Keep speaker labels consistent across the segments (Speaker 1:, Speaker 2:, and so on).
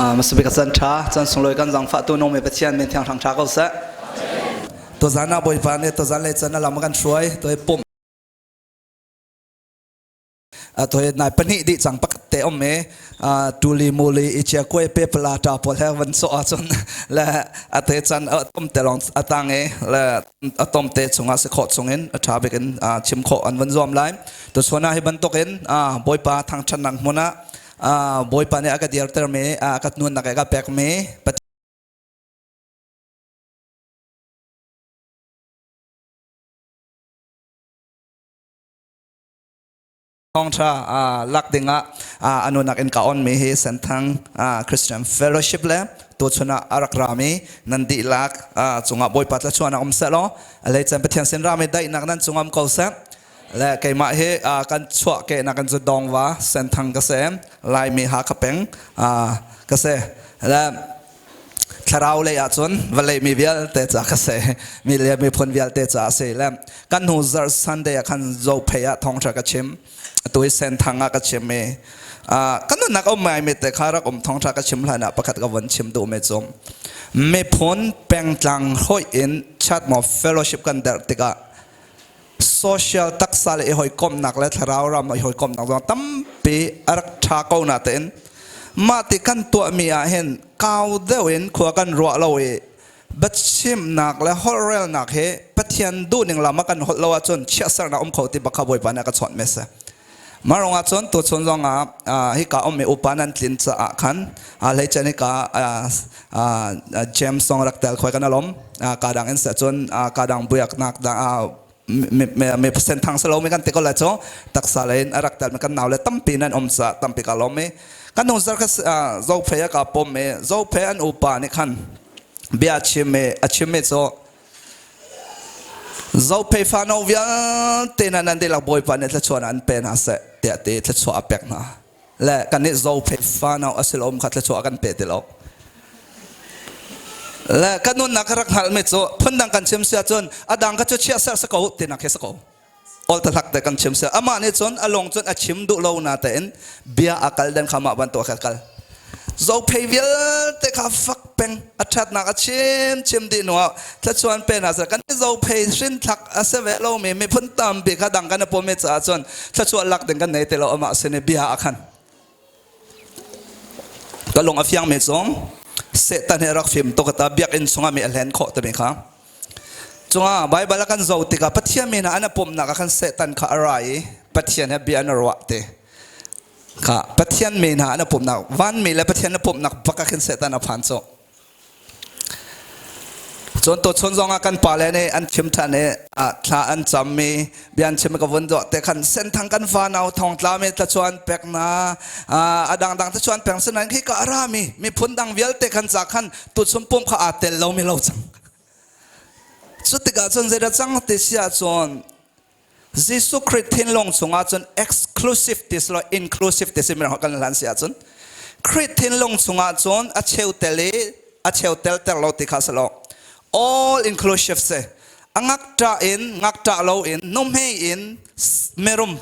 Speaker 1: Masabik chan tha chan sunglawi kan zangfah tu nung mi Pathian min thiang hrang tha ko seh.
Speaker 2: To zan ah Bawipa nih to zan le chan a lam kan hruai to pum to nai pahnih dih cang pakhat te om e tuli muli i chia kuai pe pala ta pawl he van so ahcun le a te chan a tom te long atang e le a tom te chungah si khawh chungin a ṭha bik in chim khawh an van zuam lai to chuan ah hi bantukin Bawipa thangṭhatnak hmun ah Bawipa nih a ka dirtermi a ka nunnak a ka pekmi Thawngṭha lak dingah a nunak in ka onmi hi Senthang Christian Fellowship le tuchun ah a rak rami nan dihlak cungah Bawipa thlachuahnak um seh law a hleice Pathian sin rami daihnak nan cungah um ko seh. Le keimah hi kan chuah kehnak in cu Dongva Senthang ka si Laimi Hakha peng ka si. Le thlarau lei ahcun vawlei mi vialte ca ka si mi le miphun vialte ca a si le kan hnu zarh Sunday ah khan Zophei ah thawngṭha ka chim atu hi Senthang ah ka chim i kan nunnak um ngai mi te kha rak um thawngṭha ka chim hlan ah pakhat ka von chim duh mi cu miphun pengtlang hoih in chat maw fellowship kan derh tikah social taksa le i hawikomhnak le thlarau ram i hawikomhnak zong tampi a rak ṭha ko natein mah ti kan tuahmi ah hin kau deuh in khua kan ruah lo i biachimnak le holhrelnak hi Pathian duhning lam ah kan holh lo ahcun chiahsernak um kho ti bak kha Bawipa nih a ka chawnh mi a si. Mah ruangah cun tuchun zongah hika ummi upa nan tlin caah khan hleice hika James zong rak tel khoi kan alom ka dang in seh cun ka dang buiaknak mi senthang selo mi kan ti ko lai cu taksa lei in a rak tel mi kan nau le tampi nan um caah tampi ka lawm i kan hnu zar kha Zophei a ka pom i Zophei an upa nih khan bia chim i a chim mi cu Zophei fano vialte hna nan dihlak Bawipa nih thluachuah an pe hna seh tiah ti thluachuah a pek hna. Le kannih Zophei fano a si lo kha thluachuah a kan pe ti lo. Le kan nunnak ka rak hngalhmi cu phundang kan chim si ahcun a dang kha cu chiah ser si ko tinak khi si ko. Ol tahlak te kan chim si. Amah nih cun a lung cun a chim duh lo na tein bia a kal den kha mah bantuk a kal. Zophei vialte kha fak peng a ṭhatnak a chim chim dih hnuah thluachuan pe hna seh kan zophei hrinthlak a si ve lomi miphun tampi kha dang kan i pawm i caah cun thluachuah lak ding kan nei ti lo amah sin i bia a khan ka lung a fiang mi cung Satan hi a rak fim tuk ta biakinn chungah mi a hlen khawh timi kha cungah Baibal a kan zoh tikah Pathian mi hna an a pumnak ah khan Satan kha a ra i Pathian he bia an i ruah ti Kha Pathian mi hna an pumnak vanmi le Pathian na pumnak bak ah khin Satan a phan cu. Cun tuchun zong ah kan pale nih an chim ṭhan i thla an cam i bia an chim ka vun dawh te khan senthang kan fanau thongtla mi tlachuan pek na a dangdang tlachuan peng sinain khi ka ara mi miphun dang vialte khan ca khan tuchun pum kha aa tel lo mi lo cang. Cu tikah cun zeidah cang ti si ahcun Jesuh Khrih thinlung chungah cun exclusive ti si lo inclusive ti si mirang kan hlan si ahcun Khrih thinlung chungah cun a cheu tel i a cheu tel ter lo ti kha si lo all inclusive si a ngakṭah in ngakṭah lo in nuhmei in mirum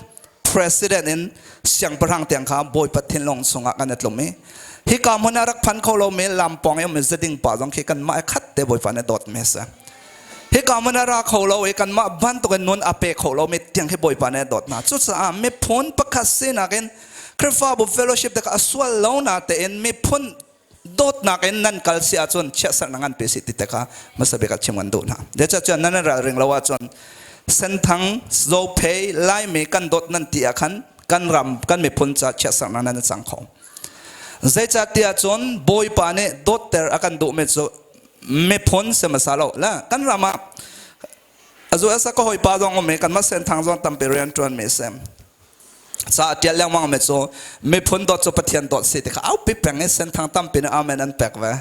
Speaker 2: president in siangpahrang tiang kha Bawipa thinlung chungah kan i tlum i hika hmun ah rak phan kho lomi lampawng i um zeding pa zong khi kanmah i khat te Bawipa nih dawt mi a si. Hika hmun ah ra kho lo i kanmah bantuk in nun a pe kho lomi tiang hi Bawipa nih a dawt hna. Cucaah miphun pakhat sinak in Khrihfabu fellowship te kha a sual lo na tein miphun dawtnak in nan kal si ahcun chiahsernak ngan pe si ti te kha hmasa bik ah chim kan duh hna. Zeicahtiah nan ralring lo ahcun Senthang, Zophei, Laimi kan dawt nan ti ah khan kan ram kan miphun ca chiahsernak nan cang kho. Zeicahtiah cun Bawipa nih dawtter a kan duhmi cu miphun si hmasa lo la kan ram ah azu asa ka hawipa zong um i kanmah senthang zong tampi rian ṭuan mi si ca ṭial lengmang mi cu miphun dawt cu Pathian dawt si ti kha aupi peng i senthang tampi nih amen an pek ve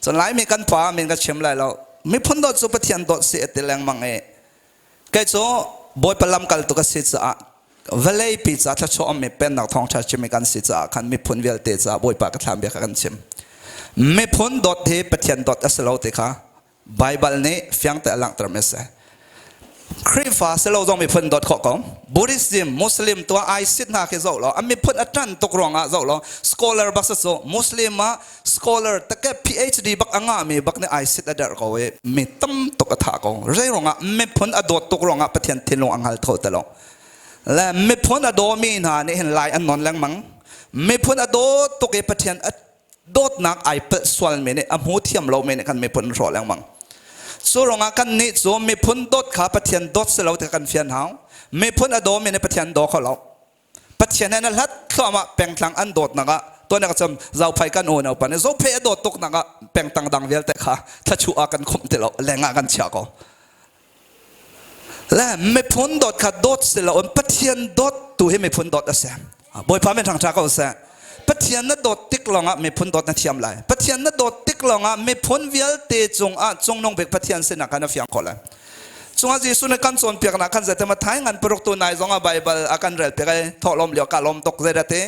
Speaker 2: cun Laimi kan pa min ka chim lai lo miphun dawt cu Pathian dawt si a ti lengmang i kei cu Bawipa lamkaltu ka si caah vawlei pi ca thluachuah ummi pennak thawngṭha chimmi kan si caah khan miphun vialte caah Bawipa ka thlam bia kha kan chim. Miphun dawt hi Pathian dawt a si lo ti kha Baibal nih fiangte a langhter mi a si. Khrihfa silo zong miphun dawt khawh ko. Buddhism, Muslim tuah ISIS hna khi zoh law, an miphun a ṭan tuk ruangah zoh law, scholar bak cu Muslim ah scholar take PhD bak a ngahmi bak nih ISIS a derh ko i mi tam tuk a thah ko. Zei ruangah miphun a dawt tuk ruangah Pathian thinlung a hngal tho ti lo. Le miphun a dawmi hna nih hin lai an nawn lengmang. Miphun a dawt tuk i Pathian a dawtnak ai pelh sualmi nih a hmu thiam lomi nih kan miphun hrawh lengmang. Cu ruangah kan nih cu miphun dawt kha Pathian dawt si lo ti kan fian hau. Miphun a dawmi nih Pathian daw kho lo. Pathian he na hlat thluahmah pengtlang an dawtnak ah tuan ka cam zophai kan unau pa nih zophei a dawt tuk nak ah pengtang dang vialte kha thlachu ah kan khumh ti lo leng ah kan chia ko. Le miphun dawt kha dawt si lo Pathian dawt tu hi miphun dawt a si. Bawipa min thangṭha ko seh. Pathian na dawt tik lawngah miphun dawt na thiam lai. Pathian na dawt tik lawngah miphun vialte cungah cungnung bik Pathian sinak kha na fiang khawh lai. Cungah Jesuh nih kan cawnpiaknak khan zeitin Mathai ngan paruk tu nai zongah Baibal a kan rel piak i thawhlawm lio ka lawm tuk zeidah ti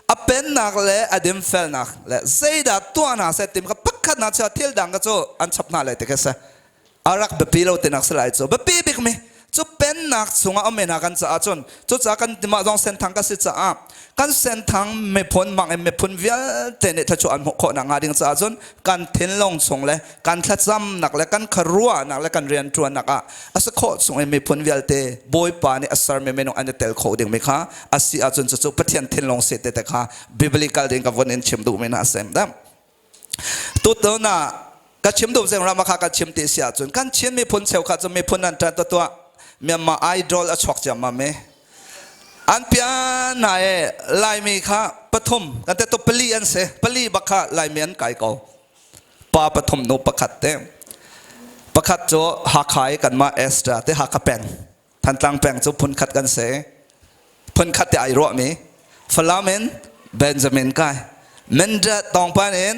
Speaker 2: a pennak le a dinfelnak le zeidah tuah hna seh tim kha pakhat nak chia thil dang kha cu an chap hna lai ti kha si. A rak biapi lo tinak si lai cu biapi bikmi cu pennak chungah um hna kan caah cun cucaah kan mah zong senthang ka si caah kan senthang miphun mang in miphun vialte nih thluachuah an hmuh khawh nakhnga ding caah cun kan thinlung chung le kan thlacamnak le kan khuaruahnak le kan rianṭuannak ah a si khawh chung in miphun vialte Bawipa nih a sermi minung an i tel khawh dingmi kha a si ahcun cucu Pathian thinlung si te te kha biblical ding ka vun in chim duhmi hna a si. Tutan ah ka chim duh zeng ram kha ka chim ti si ahcun kan Chin miphun cheukhat cu miphun an ṭan tuah Myanmar idol a chuak ciammam i an pian hna i Laimi kha pathum kan te tu pali an si pali bak kha Laimi an kai ko pa pathum nu pakhat te pakhat cu Hakha i kanmah Esther te Hakha peng Thantlang peng cu phunkhat kan si phunkhat te ai ruahmi Falam in Benjamin kai Mindat tawngpan in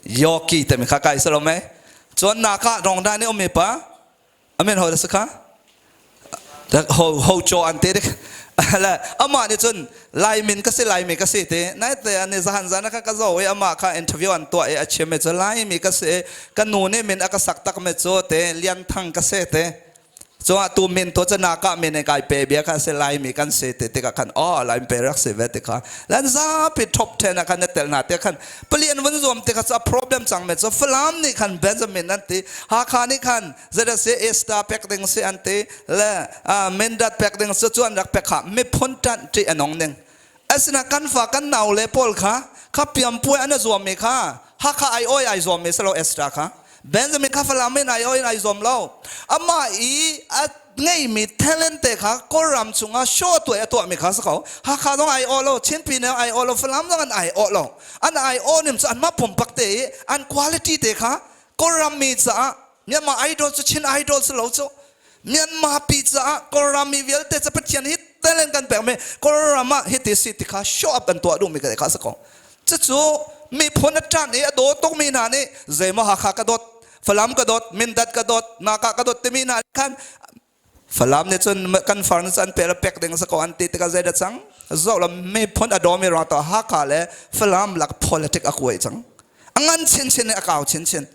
Speaker 2: Yoki timi kha kai salo mei cun naka rongdan i ummi pa amin ho da si kha ho ho cho an te dik le amah nih cun Laimin ka si Laimi ka si ti nai te ani zahan zan kha ka zo i amah kha interview an tuah i a chim i cu Laimi ka si ka nu nih min a ka sak tak me cu te Lian Thang ka si te Cungah tu min to cu naka min kai pe bia kha si Laimi kan si ti tikah khan oh Laimi pe rak si ve ti kha lan zapi top 10 ah khan na tel na te khan pali an vun zuam ti kha cu problem cang me cu Falam nih khan Benjamin an ti Hakha nih khan ZSA Esta pek ding si an ti le Mindat pek ding si cu an rak pek kha miphun ṭanh ṭih anong ning asina kan fa kan nau le pawl kha kha piampuai an zuam mi kha Hakha ai oi ai zuam mi salo Esther kha Benjamin kha Falam in ai oi ai zuam lo amah i a ngeimi talent te kha Kawlram chungah show tuah a tuah mi kha si ko Hakha zong ai aw lo Chinpi ne ai aw lo Falam zong an ai aw lo an ai aw nim cu anmah pumpak te i an quality te kha Kawlram mi caah Myanmar idol cu Chin idol si lo cu Myanmar pi caah Kawlram mi vialte cu Pathian hi talent kan pek mi Kawlram ah hiti si ti kha show up an tuah duh mi ka kha si ko cucu miphun a ṭan i a daw tuk mi hna nih zeimaw Hakha ka dawt Falam ka dawt Mindat ka dawt Naka ka dawt timi hna khan Falam nih cun kan far nih cun an pe pek ding sa ko an ti tikah zeidah cang zoh la miphun a daw mi ruang to Hakha le Falam lak politic a kuai cang a ngan chinchin i a kau chinchin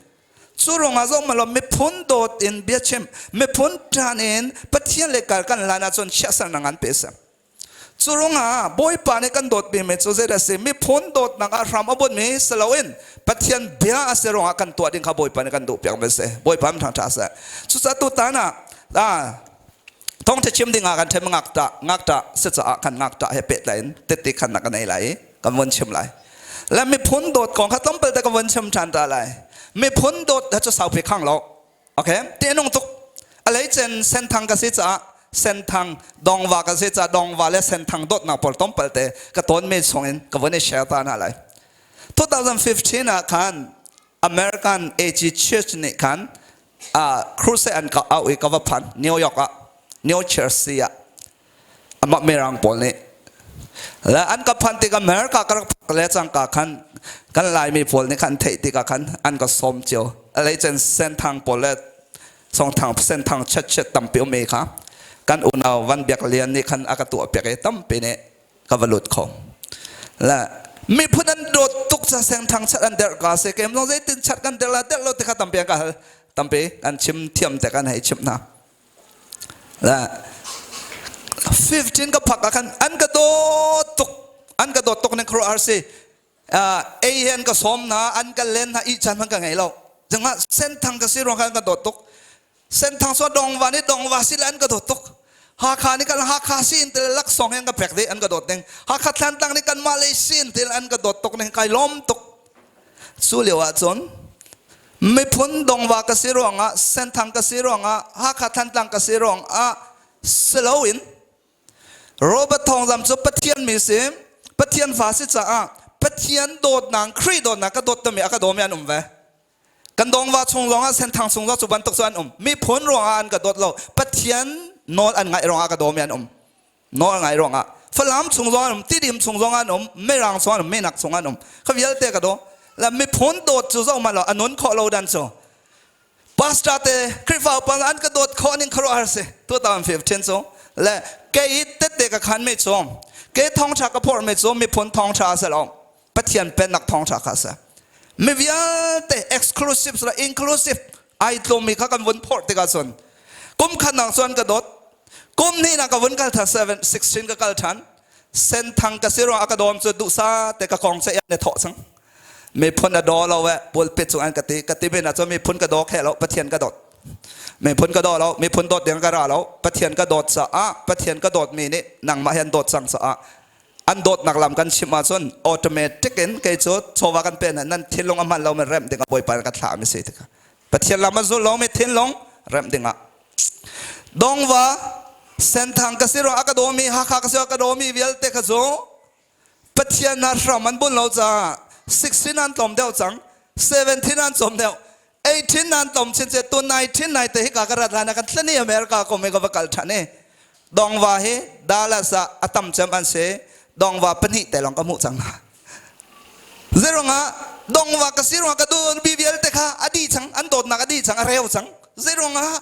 Speaker 2: Cu ruangah zong malo miphun dawt in biachim miphun ṭan in Pathian le kal kan lan ahcun chiahsernak ngan pe seh. Cu ruangah Bawipa nih kan dawtmi mi cu zeidah a si miphun dawtnak ah hram a bunmi si loin Pathian bia a si ruangah kan tuah ding kha Bawipa nih kan duh piak mi a si. Bawipa min ṭha seh. Cucaah tutan ah thawngṭha chim ding ah kan ṭhem ngakṭah ngakṭah si caah kan ngakṭah he pehtlai in tette khannak kan ei lai i kan von chim lai le miphun dawt kong kha tlawmpal te ka von chim ṭhan ta lai miphun dawt ha cu saupi khang lo okay te nung tuk alei cen senthang ka si caah senthang dongva ka si caah dongva le senthang dawtnak pawl tlawmpal te ka tawn me chung in ka von i share ta hna lai 2015 ah khan American AG Church nih khan crusade an ka au i ka va phan New York ah New Jersey ah amah mirang pawl nih le an ka phan tik America ka rak phak le cangka khan kan Laimi pawl nih khan theih tikah khan an ka sawm cio alei cen senthang pawl le songthang senthang chet chet tampi um i kha kan unau Van Biak Lian nih khan a ka tuah piak i tampi nih ka va lut kho le miphun an dawt tuk ca sengthang chat an derh ka se kem zong zeitin chat kan derh la derh lo te kha tampi an ka hal tampi an chim thiam te kan hei chim hna. La 15 ka phak ah khan an ka dawt tuk an ka dawt tuk ning khuaruahhar si. Ei he an ka sawm na an ka len na i chan man ka ngei lo. Jangah senthang ka si ruang khan ka dawt tuk. Senthang so dongva ni dongva si le an ka dawt tuk. Hakha ni kan Hakha si in til laksawng he an ka pek dih an ka dawt ning. Hakha Thlantlang ni kan Malay si in til an ka dawt tuk ning kai lawm tuk. Cu lio ah cun miphun dongva ka si ruangah Senthang ka si ruangah Hakha Thantlang ka si ruangah si loin Robert Thawng Zam cu Pathian mi si Pathian fa si caah Pathian dawtnak Khrih dawtnak ka dawt tami a ka dawmi an um ve. Kan dongva chung zongah Senthang chung zong cu bantuk cu an um. Miphun ruangah an ka dawt lo. Pathian nawl an ngaih ruangah ka dawmi an um. Nawl ngai ruangah Falam chung zong an um, Tidim chung zong an um, Mirang chung an um, Minak chung an um. Kha vialte ka daw. La miphun dawt cu zoh lo a nun khawh lo dan cu. Pastor te Khrihfa upa an ka dawt khawh ning khuaruahhar si. 2015 cu le kei tette ka khan mi cu ke thawngtha ka phorh mi cu miphun thawngtha a si lo. Pathian pennak thawngtha kha a si. Mi vialte exclusive le inclusive ai tlawmmi kha kan vun phorh tikah cun kum khat nak cun ka dawt kum hnih nak ka vun kal than 7 16 ka kal than senthang ka si ruang a ka dawm cu duhsa te ka kong che ne thawh cang miphun a daw lo e pulpit cung an ka ti ka ti bin ah cun miphun ka daw khe lo Pathian ka dawt miphun ka daw lo miphun dawt ding ka ra lo Pathian ka dawt caah Pathian ka dawt mi nih nangmah hian dawt cang caah an dawtnak lam kan chimh ahcun automatic in kei cu chawva kan pe nan thinlung a hman lo mi remh ding ah Bawipa ka thlah mi si tikah Pathian lam a zul lo mi thinlung remh ding ah dongva senthang ka si ruang a ka dawmi Hakha ka si ka dawmi vialte kha cu Pathian na hram an bun lo caah 16 an tlawm deuh cang 17 an tlawm deuh 18 nan tom chin che tu 19 nai te hi ka ka rat hlan kan thlani America ko me ka va kal than i dongva hi Dallas ah a tam cem an si dongva pahnih te long ka hmuh cang hna zeirong ah dongva ka si ruang ka du bi vialte kha a di cang an dawtnak a di cang a reu cang zeirong ah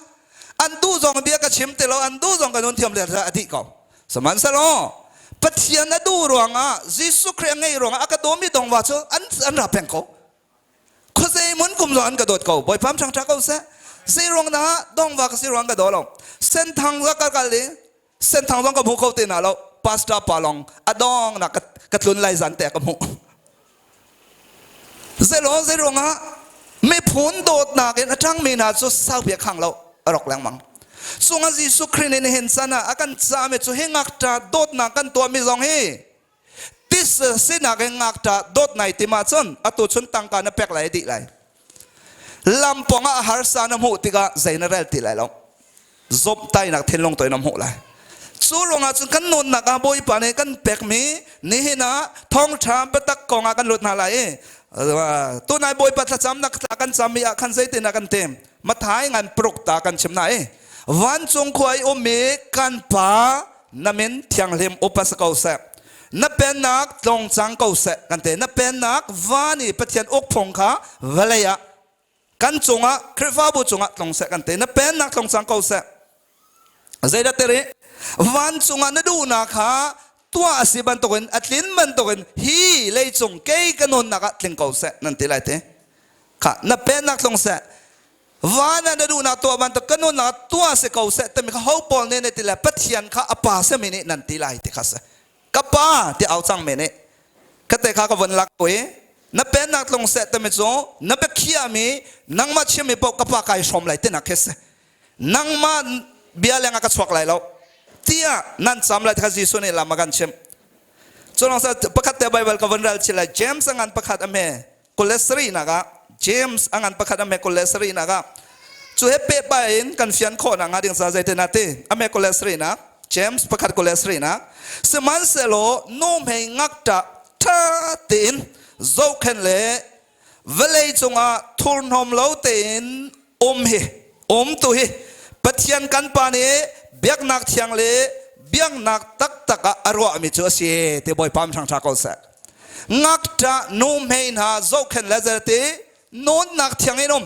Speaker 2: an du zong bia ka chim ti lo an du zong ka nun thiam le a di ko sihmanhsehlaw Pathian a duh ruangah Jesuh Khrih a ngeih ruangah a ka dawmi dongva cu an an ra peng ko khuazei mun kum zong an ka dawt ko Bawipa ṭhang ṭha ko seh zeiruang dah dongva ka si ruang ka daw lo senthang za ka kal i senthang zong ka hmu kho te na lo pastor pa long a dong na ka tlun lai zan te ka hmuh zelo zeiruang ah miphun dawtnak in a ṭhangmi hna cu sau bia khang lo a rok lengmang cungah Jesuh Khrih nih nihin can ah a kan cahmi cu hi ngakṭa dawtnak kan tuahmi zong hi Tis sinak in ngakṭah dawt nai tim ahcun atu chun tangka na pek lai dih lai. Lampong ah harsa na hmuh tikah zei na rel ti lai lo. Zomhtainak thinlung to in na hmuh lai. Cu ruangah cun kan nunnak ah Bawipa nih kan pekmi nihin ah thawngṭha biatak kong ah kan lut hna lai i tunai Bawipa thlacamnak thla kan cam i ah khan zeitin ah kan tim Mathai ngan paruk ta kan chim na i vancung khua i ummi kan pa na min thianghlim upa si ko seh na pennak tlong cang ko seh kan te na pennak van i Pathian ukphung kha vawlei ah kan cungah Khrihfabu cungah tlong seh kan te na pennak tlong cang ko seh zeidah tiri vancung ah na duhnak kha tuah a si bantukin a tlin bantukin hi leicung kei ka nunnak ah tling ko seh nan ti lai te kha na pennak tlong seh Van ah na duhnak tuah bantuk ka nunnak tuah si ko seh timi kha ho pawl nih na ti le Pathian kha a pa simi nih nan ti lai ti kha si. Ka pa ti au cang mi nih ka te kha ka vun lak ko i na pennak tlung seh timi cu na biakhiahmi nangmah chimmi paoh ka pa kai hrawm lai tinak khi si. Nangmah bia leng ah ka chuak lai lo tiah nan cam lai ti kha Jesuh nih lam a kan chimh. Cu lawng pakhat te Bible ka vun rel chih lai James a ngan pakhat a hme 27 nak ah James a ngan pakhat a me 27 nak ah cu he pehpai in kan fian khawh nak hnga ding ca zeitin ah ti a me 27 nak James pakhat 27 nak sihmanhsehlaw nuhmei ngakṭah ṭha tein zohkhenh le vawlei cungah thurhnawm lo tein um hi um tu hi Pathian kan Pa nih biaknak thiang le biaknak taktak ah a ruahmi cu a si ti Bawipa mi hrang ṭha ko seh. Ngakṭah nuhmei hna zohkhenh le zeiti nunnak thiang in um.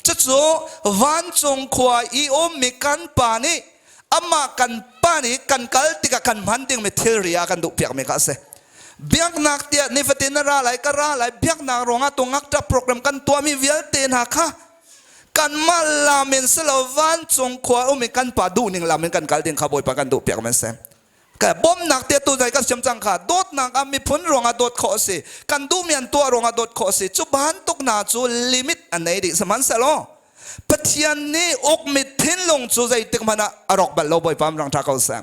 Speaker 2: Cucu vancung khua i ummi kan Pa nih amah kan Pa nih kan kal tikah kan hman dingmi thilri ah kan duhpiakmi kha a si. Biaknak tiah nifatin na ra lai ka ra lai biaknak ruangah tu ngakṭah program kan tuahmi vialte hna kha. Kanmah lam in si lo vancung khua um i kan pa duhning lam in kan kal ding kha Bawipa kan duh piak men si. Ka bawmnak te tu zai kan siam cang kha dawtnak ah miphun ruangah dawt khawh a si. Kan duhmi an tuah ruangah dawt khawh a si. Cu bantuk hna cu limit an nei dih. Sihmanhsehlaw Pathian nih ukmi thinlung cu zeitik hmanh ah a rawk bal lo Bawipa rang ṭha ko seh.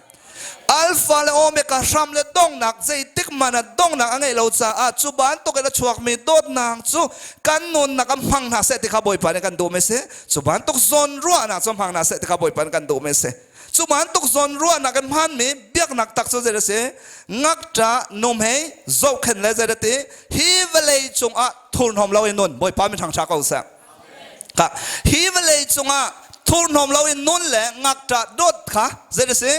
Speaker 2: Alpha le Omega hram le donghnak zeitik hmanh ah donghnak a ngeih lo caah cu bantuk in a chuakmi dawtnak cu kan nunnak ah hmang hna seh ti kha Bawipa nih kan duhmi si. Cu bantuk zawnruahnak cu hmang hna seh ti kha Bawipa nih kan duhmi si. Cu bantuk zawnruahnak in hmanmi biaknak tak cu zei a si? Ngakṭah nuhmei zohkhenh le zei ti hi vawlei cungah thurhnawm loin nun Bawipa min hrang ṭha ko seh. Ka hi vawlei cungah thurhnawm loin nun le ngakṭah dawt kha zei a si?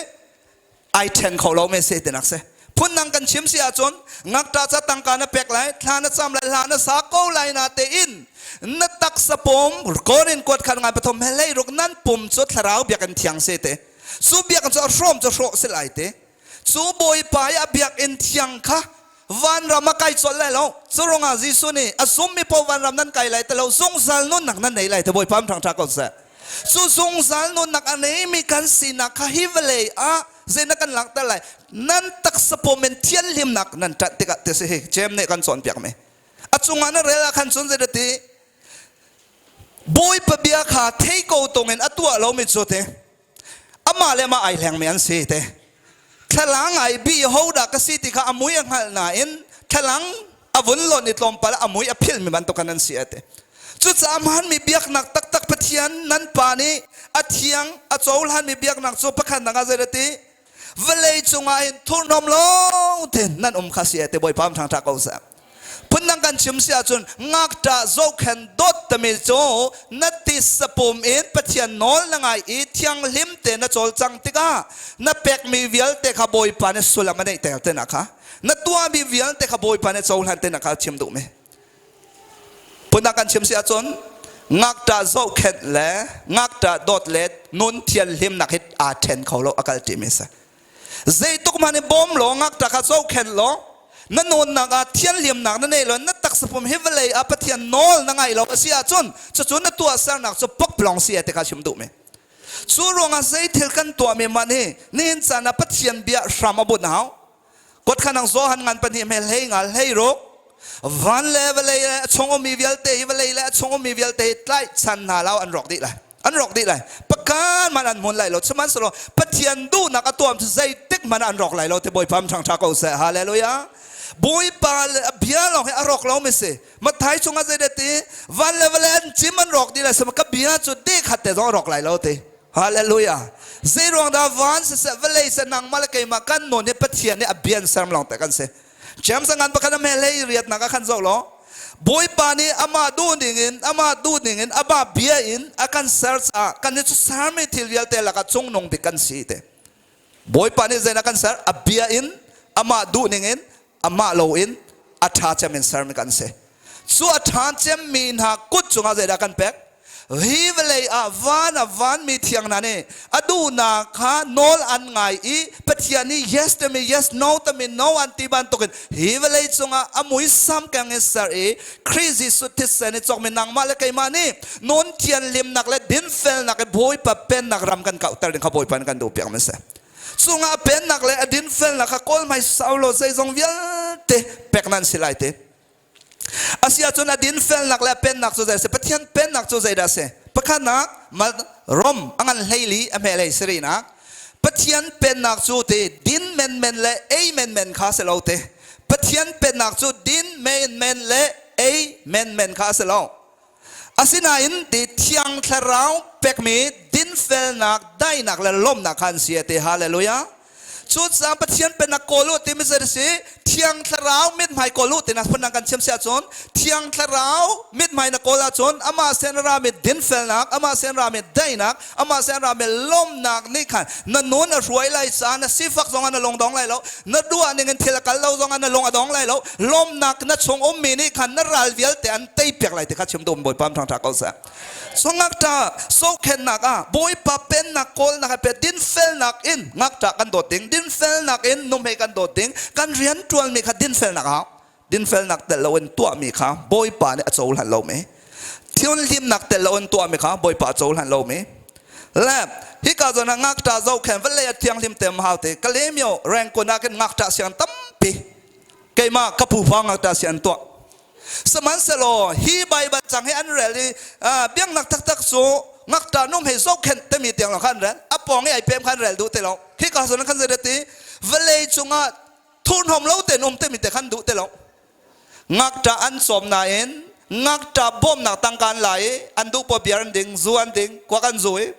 Speaker 2: Ai ṭhen kho lo me si tinak si. Phundang kan chim si ahcun ngakṭah ca tangka na pek lai, thla na cam lai, hla na sa ko lai na tein na taksa pum Korin kuat khan ngai pathum he hlei ruk nan pum cu thlarau biakinn thiang si te. Cu biakinn cu a hrawm cu hrawh si lai te. Cu Bawipa i a biakinn thiang kha vanram a kai colh lai lo. Cu ruangah Jesuh nih a zummi paoh vanram nan kai lai ti lo, zungzal nunnak nan nei lai ti Bawipa ṭhang ṭha ko seh. Cu zungzal nunnak a neimi kan sinak kha hi vawlei ah zeinak kan langhter lai? Nan taksa pum in thianhlimnak nan ṭanh tikah ti si hi Jeim nih kan cawnpiak mi. A cungah na rel ah khan cun zei ti Bawipa bia kha thei ko tung in a tuah lomi cu te amah le amah ai hlengmi an si te thlalang ai bi ho dah ka si ti kha a mui a hngalh nain thlalang a vun lon i tlawmpal a mui a philmi bantuk kan an si ate cucaah hmanmi biaknak taktak Pathian nan pa nih a thiang a cohlanmi biaknak cu pakhat nak ah zei ti vawlei cungah hin thurhnawm lawng te nan um kha si te Bawipa thang ṭha ko seh phundang kan chim si ahcun ngakṭah zohkhen dawt tami cu na tisa pum in Pathian nawl na ngai i thianghlim te na cawlcang tikah na pekmi vialte kha Bawipa nih sullam a neihter te na kha na tuahmi vialte kha Bawipa nih cohlan te na kha chim duhmi phundang kan chim si ahcun ngakṭah zohkhenh le ngakṭah dawt le nun thianhlimnak hi aa ṭhen kho lo a kal ṭimi si zeituk hmanh in bawm law ngakṭah kha zohkhenh law na nunnak ah thianhlimnak na nei lo na taksa pum hi vawlei ah Pathian nawl na ngai lo a si ahcun cucu na tuahsernak cu pokplong si te kha chim duhmi cu ruangah zei thil kan tuahmi man hi nihin caan ah Pathian bia hram a bunh hau Kotkan ang Johan ngan pahnih hmel hlei ngal hlei ruk van le vawlei le a chung ummi vialte hi vawlei le a chung ummi vialte hi tlaihchan hna lo an rawk dih lai an rawk dih lai pakan man an hmun lai lo sihmanhsehlaw Pathian duhnak a tuam cu zeitik hmanh an rawk lai lo ti Bawipa ṭhang ṭha ko seh hallelujah Bawipa le a bia lawng hi a rawk lo mi si Matthai chungah zei ti van le vawlei an cim an rawk dih lai sihmanhsehlaw ka bia cu deh khat te zong a rawk lai lo ti Hallelujah. Zeiruang dah van siseh vawlei seh nangmah le keimah kan nun hi Pathian nih a bian serm lawng te kan si. James ngan pakhat a hlei riatnak ah khan zoh law Bawipa nih amah duh ning in amah duh ning in amah bia in a kan ser caah kan nih cu sermi thil vialte lakah cungnung bik kan si te. Bawipa nih zeidah kan ser? A bia in amah duh ning in amah lo in a ṭha cem in sermi kan si. Cu a ṭha cemmi hna kut cungah zeidah kan pek? Hi vawlei ah van a vanmi thiang hna nih a duhnak kha nawl an ngai i Pathian nih yes timi yes, no timi no an ti bantukin hi vawlei cungah a muisam keng in ser i Khrih Jesuh thisen i cawkmi nangmah le keimah nih nun thianhlimnak le dinfelnak i Bawipa pennak ram kan kauhter ding kha Bawipa nih kan duhpiak mi si. Cungah pennak le a dinfelnak kha kawl hmai sau law zeizong vialte pek nan si lai ti. Asi ahcun a dinfelnak le a pennak cu zei a si? Pathian pennak cu zeidah a si? Pakhatnak Rom a ngan hleili a hme hlei sarinak Pathian pennak cu ti din menmen le ei menmen kha si lo ti. Pathian pennak cu din menmen le ei menmen kha si lo. Asinain ti Thiang Thlarau pekmi dinfelnak, daihnak le lawmhnak kha an si a ti. Hallelujah. Cucaah Pathian pennak kawl u timi zei si Thiang Thlarau mithmai kawl u tinak phundang kan chim si ahcun Thiang Thlarau mithmai na kawl ahcun amah sin rami dinfelnak, amah sin rami daihnak, amah sin rami lawmhnak nih khan na nun a hruai lai caah na sifak zongah na lungdong lai lo, na duah ning in thil a kal lo zongah na lung a dong lai lo. Lawmhnak na chung ummi nih khan na ral vialte an tei piak lai ti kha chim duh Bawipa ṭhang ṭha ko seh. Sungakṭah sokhennak ah Bawipa pennak kawlnak he pe dinfelnak in ngakṭah kan dawt ding, dinfelnak in nuhmei kan dawt ding, kan rian ṭuanmi kha dinfelnak ah dinfelnak tel loin tuahmi kha Bawipa nih a cohlan lo mi. Thianghlimnak tel lo in tuahmi kha Bawipa cohlan lomi. Le hika zawn ah ngakṭah zohkhen vawlei ah thianghlim te um hau te Kalemyo Rangoon ah khin ngakṭah siang tampi keimah ka pupa ngakṭah siang an tuah. Sihmanhsehlaw hi Baibal cang hi an rel i biaknak taktak cu ngakṭah nu hei zohkhenh timi tiang lawng kha an rel. A pawng i ai pem kha an rel duh ti lo. Khika zawn ah khan zei ti vawlei cungah thurhnawm lo tein um timi te khan duh ti lo. Ngakṭah an cawm nain ngakṭah bawmnak tangka an la i an duh poah beer an ding, zu an ding, kuak an zu i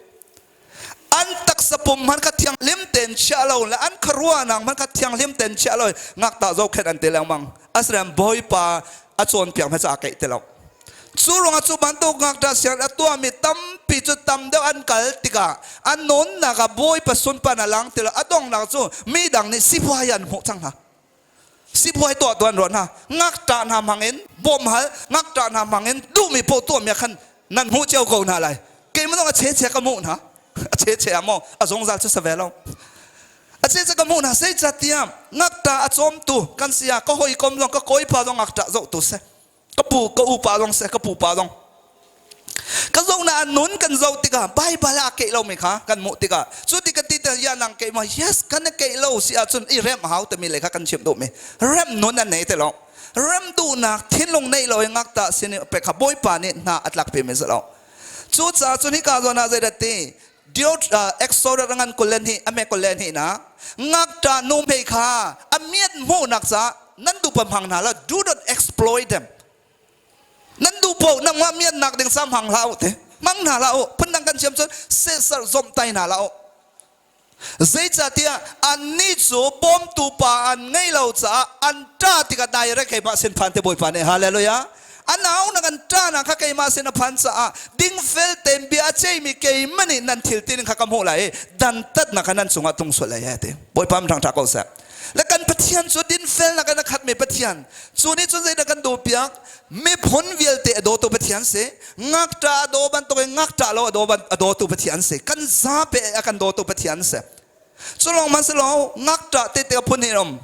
Speaker 2: an taksa pum hmanh kha thianghlim tein chiah lo le an khuaruahnak hmanh kha thianghlim tein chiah lo ngakṭah zohkhenh an ti lengmang. Asinain Bawipa a cawnpiak hna caah keih ti lo. Cu ruangah cu bantuk ngakṭah sianginn a tuahmi tampi cu tam deuh an kal tikah an nunnak ah Bawipa sunparnak a lang ti lo. A donghnak cu mi dang nih sipuai an hmuh cang hna. Sipuai tuah tuan ruah hna ngakṭah hna hmang in bawm hal ngakṭah hna hmang in duhmi paoh tuahmi ah khan nan hmuh cio ko hna lai. Keimah zong a cheche ka hmuh hna. A cheche ah maw a zungzal cu si ve lo. A cheche ka hmuh hna zeicahtiah ngakṭah a cawmtu kan si ah ka hawikom zong ka kawipa zong ngakṭah zohtu si. Ka pu ka upa zong seh ka pupa zong ka zoh na an nun kan zoh tikah Baibal ah keih lomi kha kan hmuh tikah cu ti ka ti te ya nang keih ma yes kan keih lo si ahcun i remh hau timi le kha kan chimh duhmi rem nun an nei te lo rem duhnak thinlung neih lo i ngakta sin i pe kha Bawipa nih hna a tlak pi mi si lo cucaah cun hika zawn ah zeidah ti Diot Exodus ngan kulen hi ame kulen hi na ngakta nu mei kha a miat hmuhnak ca nan duh pa hmang hna la do not exploit them nan duh po nang wa miat nak ding sam hang hlah te mang hna la u phundang kan chiam cun sesar zom tai hna la u zeicahtiah annih cu bawmtu pa an ngei lo caah an ṭa tikah direct keimah sin phan te Bawipa nih hallelujah a nau na kan ṭa na kha keimah sin a phan caah dingfel tein bia a ceimi keimah nih nan thil tining kha ka hmuh lai i dantatnak kha nan cungah tlung sual lai he ti Bawipa mi ṭha ko seh le kan Pathian cu dinfelnak in a khatmi Pathian cu nih cun zeidah kan duh piak miphun vialte a dawtu Pathian si ngakṭa a daw bantuk in ngakṭah lo a dawtu Pathian si kan zape a kan dawtu Pathian si cu lawng man si lo ngakṭah te te phun hi um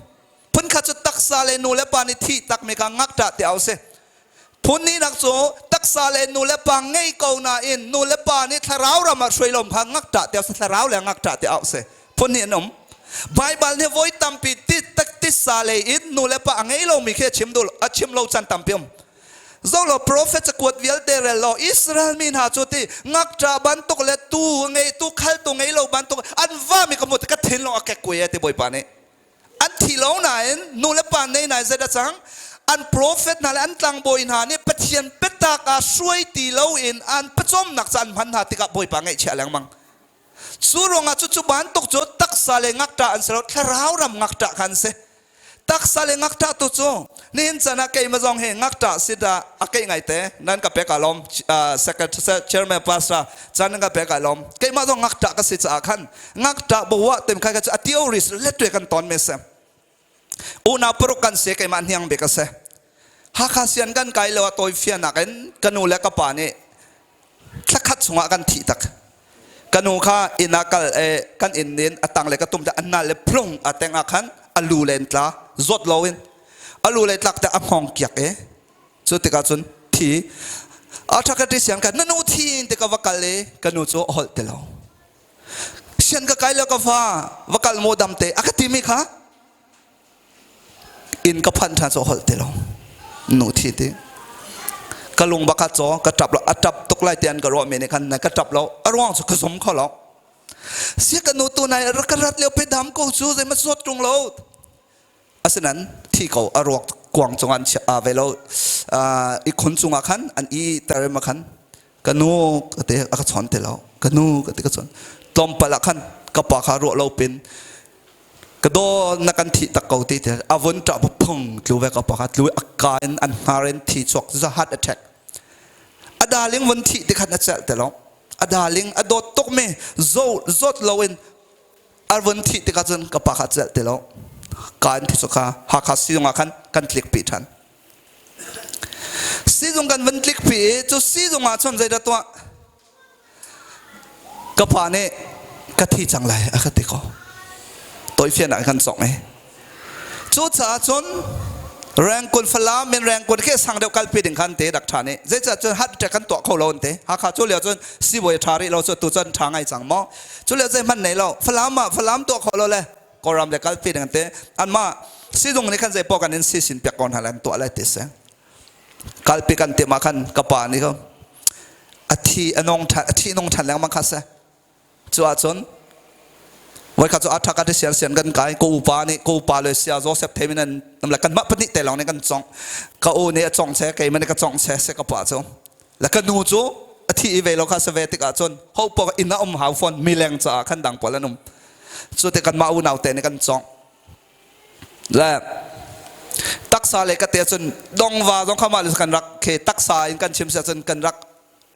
Speaker 2: phun khat cu taksa le nu le pa nih thih takmi kha ngakṭah te au si phun hnihnak cu taksa le nu le pa ngei ko nain nu le pa nih thlarau ram ah hruai lom kha ngakṭah te au si thlarau le ngakṭah te au si phun hnih an um Baibal nih voi tampi ti tisa lei in nu le pa a ngei lomi khi a chim duh a chim lo chan tampi um zolo prophet cakuat vialte rel law Israel mi hna cu ti ngakṭah bantuk le tu ngei tu khal tu ngei lo bantuk an va mi ka hmu ka thinlung a kek kuai ti Bawipa nih an thi lo nain nu le pa nei nai zet a cang an prophet hna le an tlangbawi hna nih Pathian biatak ah hruai ti loin an pawcawmnak ca an hman hna tikah Bawipa ngaihchia lengmang cu ruangah cucu bantuk cu taksa le ngakṭah an si lo thlarau ram ngakṭah kha an si taksa le ngakṭah tu cu nihin chan ah keimah zong hi ngakṭah si dah a keih ngaite nan ka pek alawm secretary chairman pastor chan nan ka pek alawm keimah zong ngakṭah ka si caah khan ngakṭah bawa tem kha cu a theories letwe kan ton me se unau paruk kan si keimah hniang bik a si Hakha sian kan kai lo a tawi fianak in ka nu le ka pa nih thlakhat chungah kan thih tak ka nu kha inn ah kal e kan inn in a tang le ka tum te an nal le phlung a teng ah khan a lu len tla zawt lo in a lu le tlak te a hngawng kiak e cu tikah cun thi a thakati sian ka na nu thi in te ka va kal i ka nu cu a holh ti lo sian ka kai le ka fa va kal mo dam te a ka ti mi kha Inn ka phanh ṭhan cu holh ti lo. Nu thi ti. Ka lung bak a caw, ka ṭap lo. A ṭap tuk lai tian ka ruah mi nih khan ka ṭap lo. A ruang cu ka zum kho lo. Si ka nu tu nai rak ka rat lio pe dam ko cu zei ma suat ṭung lo. Asinain thi ko a ruak kuang cung an chia ve lo. I khun cungah khan an i ter ma khan ka nu ka te a ka chawn ti lo. Ka nu ka ti ka chawn. Tlawmpal ah khan ka pa kha ruah lo pin Ka daw na kan thih tak ko ti te a vun ṭah phung tlu ve ka pakhat tlu a ka in an hnar in thi chuak za heart attack a darling vun thih ti khan a celh te lo a darling a dawt tuk mi zo zawt lo in a vun thih tikah cun ka pa kha celh ti lo ka in thi chu kha Hakha sizung ah khan kan tlik pi ṭhan sizung kan vun tlik pi i cu sizung ah cun zeidah tuah Ka pa nih ka thi cang lai a ka ti ko. Toifian ah kan song i. Cucaah cun Rengkun Falam in Rengkun khi sang deuh kalpi ding khan te dak tha nih zeicah cun hat ṭek kan tuah kho lo an te. Hakha cu lio cun sibawi ṭha rih lo cu tu cun ṭha ngai cang maw. Cu lio zei hmanh nei lo. Falam ah Falam tuah kho lo le Kawlram le kalpi ding an te. Anmah sizung nih khan zei paoh kan in si sin piak ko hna le an tuah lai ti si. Kalpi kan timh ah khan ka pa nih ko a thi a nong ṭhan a thi nong ṭhan lengmang kha si. Cu ahcun voikhat cu a ṭha sian sian kan kai ka upa nih ka upa le sia Joseph Themin an le kanmah pahnih te lawng nih kan congh. Ka u nih a congh che keimah nih ka congh che se ka pa cu. Le ka nu cu a thi i ve lo kha se ve tikah cun ho paoh inn ah um hau fawn mileng caah khan dang pawl an um. Cu ti kanmah unau te nih kan congh. Le taksa le ka te cun dongva zong kha mah le kan rak khi taksa in kan chim sia cun kan rak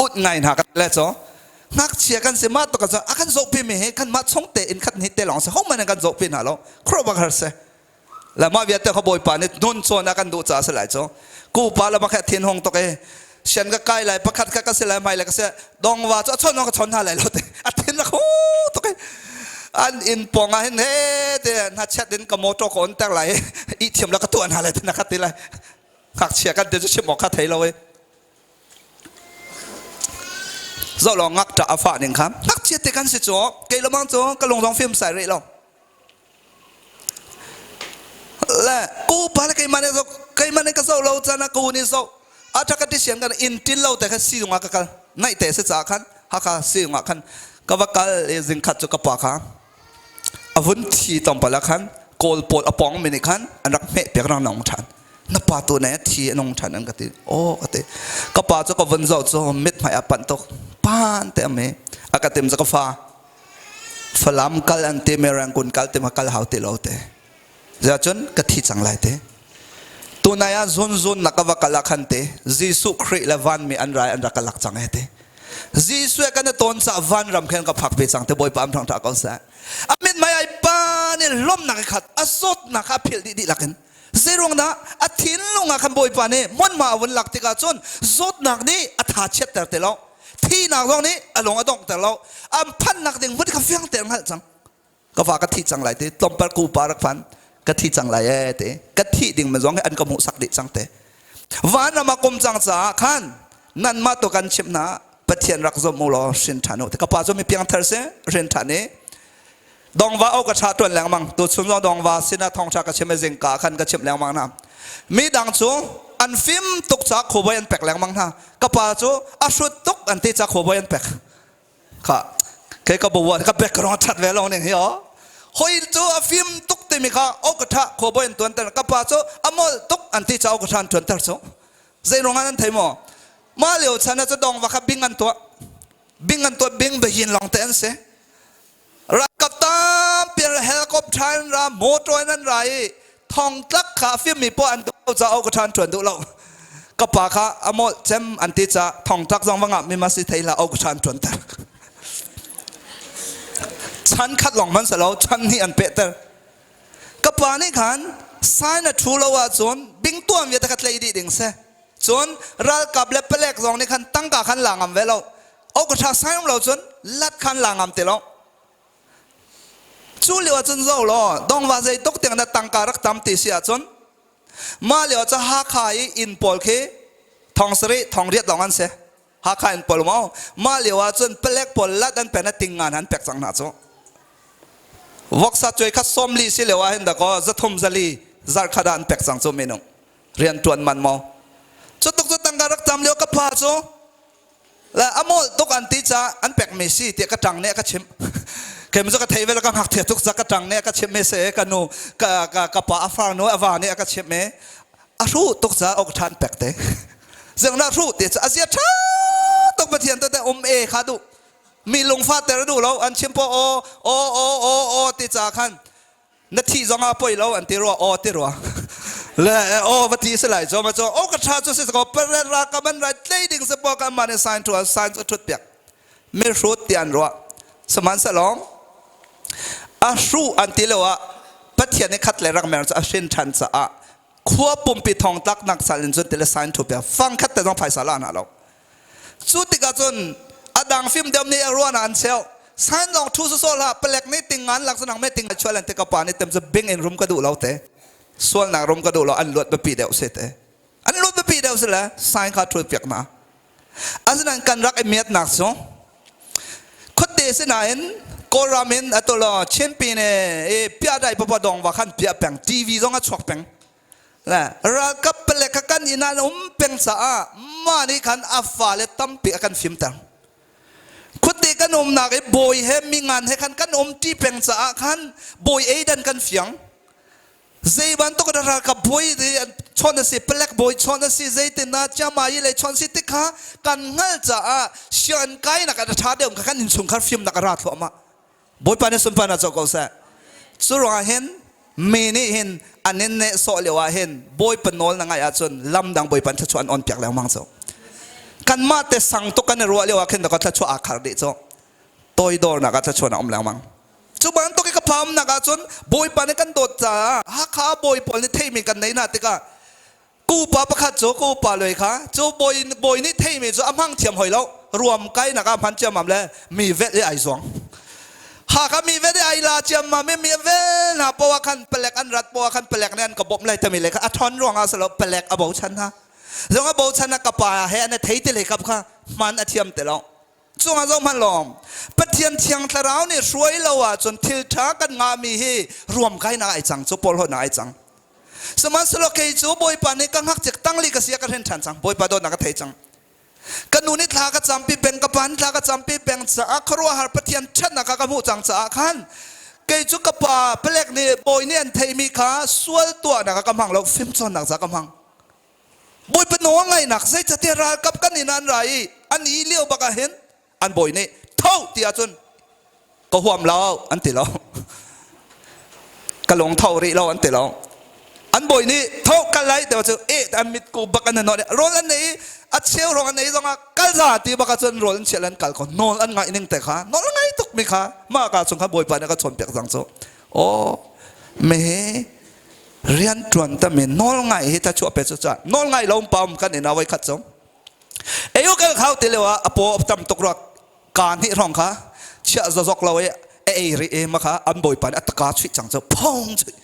Speaker 2: ut ngai hna kan le cho ngakchia kan si ma to kan a kan zohpi mi he kan mah chung te in khat ni te lawng se ho man kan zohpi hna lo khro bak har se la ma vialte kha bawipa nih nun chawn a kan duh ca se lai cho ku pa la ma kha thin hong tok e sian ka kai lai pakhat ka ka se lai mai le ka se dong wa chu a chon ka chon hna lai lo te a thin la khu tok e an in pong a hin he te na chat in ka motor ko on ter lai i thiam la ka tuan ha lai te na khat ti lai ngakchia kan te chu chim awk kha thei lo e Zoh law ngakṭah a fah ning kha ngakchia te kan si cu kei lomang cu ka lung zong fim sai rih lo. Le ku pa le keimah nih zoh keimah nih ka zoh lo caan ah ka u nih zoh a ṭha ka ti sian kan inn ṭin lo te khan sizung ah ka kal naih te si caah khan Hakha sizung ah khan ka va kal i zingkhat cu ka pa kha a vun thi tlawmpal ah khan Kawl pawl a pawng mi nih khan an rak hmeh piak rang nong ṭhan na pa tu ne thi a nung ṭhan an ka ti aw ka ti ka pa cu ka vun zoh cu mithmai a panh tuk pan te am i a ka tim cu ka fa Falam kal an ti Merangkun kal ti ma kal hau ti lo te zia cun ka thi cang lai te tunai ah zun zun na ka va kal ah khan te Jesuh Khrih le vanmi an rai an rak ka lak cang he te Jesuh kan tawn ca van ram khen ka phak ve cang te Bawipa am thang tha ko seh a mit mei ai pa nih lomnak i khat a zawtnak kha a philh dih dihlak in zeirung dah a thinlung ah khan Bawipa nih hmunhma a vun lak tikah cun zawtnak nih a tha chiatter ti lo thihnak zong nih a lung a donghter lo an phannak ding hmun kha fiang tein hngalh cang ka fa ka thi cang lai ti tlawmpal ku pa rak phan ka thi cang lai ee ti ka thih ding mi zong hi an ka hmuhsak dih cang te van ram ah kum cang caah khan nanmah tu kan chimh hna Pathian rak zum u law hrin ṭhan u ka pa cu mi piangthar si hrin ṭhan i dongva o ka ṭha ṭuan lengmang tu chun zong dongva sinah thawngṭha ka chim i zingka khan ka chimh lengmang hna mi dang cu an fim tuk ca khuabawi an pek lengmang hna ka pa cu a hrut tuk an ti ca khuabawi an pek kha ke ka bawa ka background that ve lo ning hi o hoi cu a fim tuk timi kha o ka tha khuabawi an tuan ter ka pa cu a mol tuk an ti ca o ka than tuan ter cu zei ruang an thei maw ma lio chan ah cu dong va kha bing an tuah bing an tuah bing bahin long te an si ralkap tampi helicopter in ra motor in an ra i thongtlak kha a fimmi poah an duh ca o ka than tuan duh lo ka pa kha a mol cem an ti ca thongtlak zong va ngah mi ma si thei la o ka than tuan ter chan khat long man salo chan hi an pe ter ka pa nih khan sign a thu lo ahcun bing tuam vialte kha tlei dih ding se cun ralkap le palek zong nih khan tangka khan la ngam ve lo o ka tha sign um lo cun lat khan la ngam ti lo Cu lio ahcun zo law dongva zei tuk tiang na tangka rak tam ti si ahcun mah lio cu Hakha i inn pawl khi thong sarih thong riat lawng an si. Hakha inn pawl maw mah lio ahcun palek pawl lat an pen a ting ngan an pek cang hna cu. Voksa cuai kha sawmli si lio ah hin dakaw zathum zali zarkhat ah an pek cang cu minung rian tuan man maw. Cu tuk cu tangka rak tam lio ka pa cu le a molh tuk an ti ca an pekmi si tiah ka ṭang nih a ka chimh kei cu ka thei ve lo ka ngakchia tuk ca ka ṭang nih a ka chimh mi si ka nu ka ka ka pa a far nu a va nih a ka chimh mi a hruh tuk ca ok ṭhan pek te zeng na hruh ti cu a zia ṭha tuk Pathian te um e kha duh mi lungfa ter duh lo an chim po aw aw aw aw aw ti ca khan na thih zong ah poi lo an ti rua aw ti rua le aw va ti si lai cho ma cho o ka tha chu si ko pare ra ka man rai tlei ding se po ka man sign thu sign chu thut piak mi hrut ti an ruah saman salong a hru an ti lo ah pathian ni khat le rak mer chu a hrin than ca ah khua pumpi thong tlak nak sal in cun tile sign thu piak fang khat te zong phaisa la na lo Cu tikah cun a dang fim deuh nih a ruan ah an cheuh. San lawng thu sawsawh hlah, palek nih ting ngan lak sanang me ting chual an te ka pa nih tem cu bing in rum ka duh lo te. Sualnak rum ka duh lo an luat biapi deuh si te. An luat biapi deuh si le sign kha ṭhut piak hna. Asinain kan rak i miatnak cu khuate sinain Kawlram in atu lo Chinpi ne i piah dai papa dong va khan piah peng TV zong a chuak peng. Le ralkap palek kha kan inn ah an um peng caah mah nih khan a fale tampi a kan fimter. Khuate kan umnak i bawi he mingan he khan kan um ṭi peng caah khan bawi ei dan kan fiang. Zei bantuk in ralkap bawi chawn a si, palek bawi chawn a si, zeitin ah chiamai lei chawn si tik kha kan hngalh caah sianginn kainak ah a ṭha deuh kha kan innchungkhar fimnak a ra thluahmah. Bawipa nih sunparnak co ko seh. Cu ruangah hin mi nih hin an in nehsawh lio ah hin Bawipa nawl na ngaih ahcun lam dang Bawipa thluachuah an on piak lengmang cu. Kanmah te sang tuk kan i ruah lio ah khin ka thluachuah aa khar dih cu. Toidornak ah thluachuah a um lengmang. Cu bantuk i ka phamnak ahcun Bawipa nih kan dawt caah Hakha bawi pawl nih theimi kan nei hna tikah kupa pakhat cu kupa loi kha cu bawi bawi nih theimi cu a hmang thiam hoi lo ruam kainak ah hman ciammam le mi velh i ai zuang. Hakha mi velh i ai la ciammam i mi vel hna poah khan palek an rat poah khan palek nih an ka bawmh lai tami le kha a ṭhawn ruangah si lo palek a bochan hna. Zong a bochan ah ka pa he an i thei ti lei kap kha hman a thiam ti lo. Cungah zohhmanh law Pathian thiang thlarau nih hruai lo ahcun thil ṭha kan ngahmi hi ruamkainak ai cang cu porhlawtnak ai cang. Sihmanhsehlaw kei cu Bawipa nih ka ngakchia tangli ka si a ka hren ṭhan cang. Bawipa dawtnak ka thei cang. Ka nu nih thla ka campi peng, ka pa nih thla ka campi peng caah khuaruahhar Pathian ṭhatnak kha ka hmuh cang caah khan kei cu ka pa palek nih bawi nih an theimi kha sual tuahnak ah ka hmang lo, fimcawnnak ca ka hmang. Bawipa nawl ngaihnak zeicahtiah ralkap kan inn ah an ra i an i lio bak ah hin an bawi nih tho ti ahcun ka huam lo an ti lo. Ka lung tho rih lo an ti lo. An bawi nih tho kal lai ti cu e an mit ku bak an nawl rawl an nei a cheu rong an ei zongah kal za ti bak ahcun rawl an chiah an kal ko nawl an ngaih ning te kha nawl ngai tuk mi kha mah ka chung kha bawipa nih ka chawnpiak cang cu aw me rianṭuan tami nawlngai hi thlachuah pe cu ca nawlngai lo pam kan in awai khat zong eyo kal khau ti leo ah a paw tam tuk ruak ka hnih hrawng kha chiah zazok lo i a ei ri e ma kha an bawipa nih a taka chuih cang cu phong chuih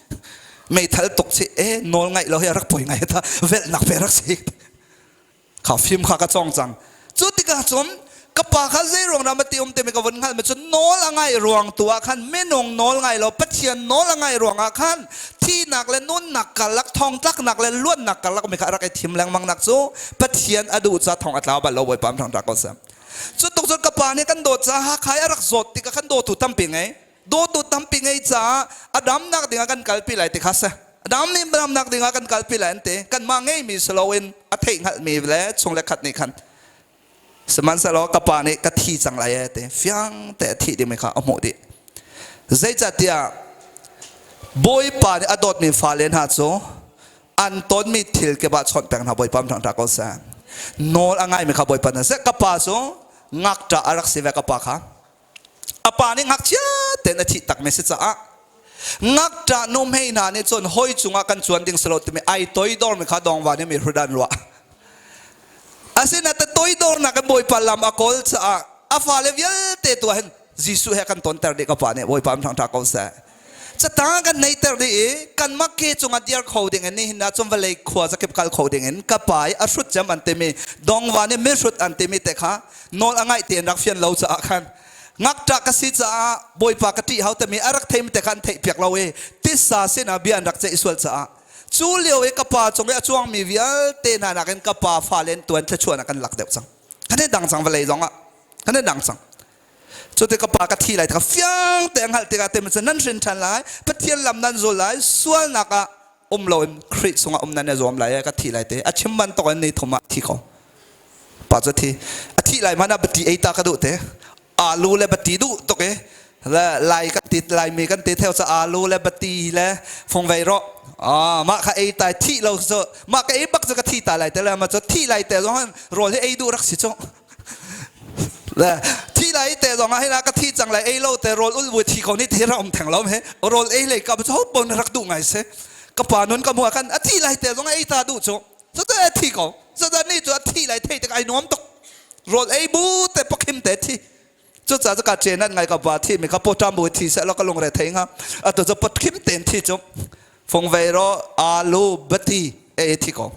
Speaker 2: meithal tuk si e nawl ngaih lo hi rak poi ngai ta velhnak pe rak si Kha fim kha ka cawng cang. Cu tikah cun ka pa kha zei ruang dah mati um timi ka vun hngalh mi cu nawl a ngaih ruang tu ah khan minung nawl ngai lo Pathian nawl a ngaih ruang ah khan thihnak le nunnak karlak thongtlaknak le luatnak karlak mi kha a rak i thim lengmang nak cu Pathian a duh ca thong a tlau bal lo Bawipa thang ta ko seh. Cu tuk cun ka pa nih kan dawt caah Hakha i a rak zawt tikah khan dawtu tampi ngei. Dawtu tampi ngei caah a damnak dingah kan kalpi lai ti kha si. A dam nih damnak dingah kan kalpi lai an ti. Kanmah ngeimi si loin a theih hngalhmi le chung le khat nih khan sihmanhsehlaw ka pa nih ka thi cang lai ee ti fiang te a thih dingmi kha a hmuh dih. Zeicahtiah Bawipa nih a dawtmi fale hna cu an tonmi thil kip ah chawnh peng hna Bawipa thang ko seh. Nawl a ngaimi kha Bawipa na seh. Ka pa cu ngakṭah a rak si ve ka pa kha. A pa nih ngakchia tein a thih takmi si caah ngakṭah nuhmei hna nih cun hawi cungah kan cuan ding si lo timi ai toidormi kha dongva nih mi hrut an ruah. Asinain ta toidornak in Bawipa lam a kawl caah a fale vialte tu ah hin Jesuh he kan tonter dih ka pa nih Bawipa in ṭha ko seh. Catang kan neiter dih i kanmah ke cungah dir kho ding in nihin ah cun vawlei khua zakip kal kho ding in ka pa i a hrut cem an timi dongva nih mihrut an timi te kha nawl a ngaih tein rak fian lo caah khan ngakṭah ka si caah Bawipa ka ṭih hau timi a rak theimi te kha an theih piak lo i tisa sinah bia an rak ceih sual caah cu lio i ka pa cung i a cuangmi vialte hna nakin ka pa fale in tuan thluachuahnak kan lak deuh cang kan i dang cang vawlei zongah kan i dang cang Cu ka pa ka thi lai ka fiang te hngalh tikah te cu nan hrin ṭhan lai Pathian lam nan zul lai sualnak ah um loin Khrih chungah um nan i zuam lai ka thi lai te a chim bantuk in ni thum ah thi ko pa cu thi a thi lai hmanh ah bati ei ta ka duh te alu le bati duh tuk i le lai kan ti laimi kan ti theo ca alu le bati le fungvei rawh ah mah kha ei tai thi lo cu mah ka ei bak cu ka thi ta lai te le ma cu thi lai te zong rawl hi ei duh rak si cu Thi lai te zong ah hina ka thi cang lai ei lo te rawl ul vui thi ko ni thi ra um theng lo he rawl ei lei ka ho pon rak duh ngai se ka pa nun ka mua kan a thi lai te zong ei ta duh chu cu te thi ko cu da ni chu a thi lai thei te ai nuam tuk rawl ei bu te pakhim te thi cu ca ka che nan ngai ka pa thi mi ka po tam bu thi se lo ka lung re thei nga a to chu pakhim ten thi chu. Fungvei ro alu bati e thi ko.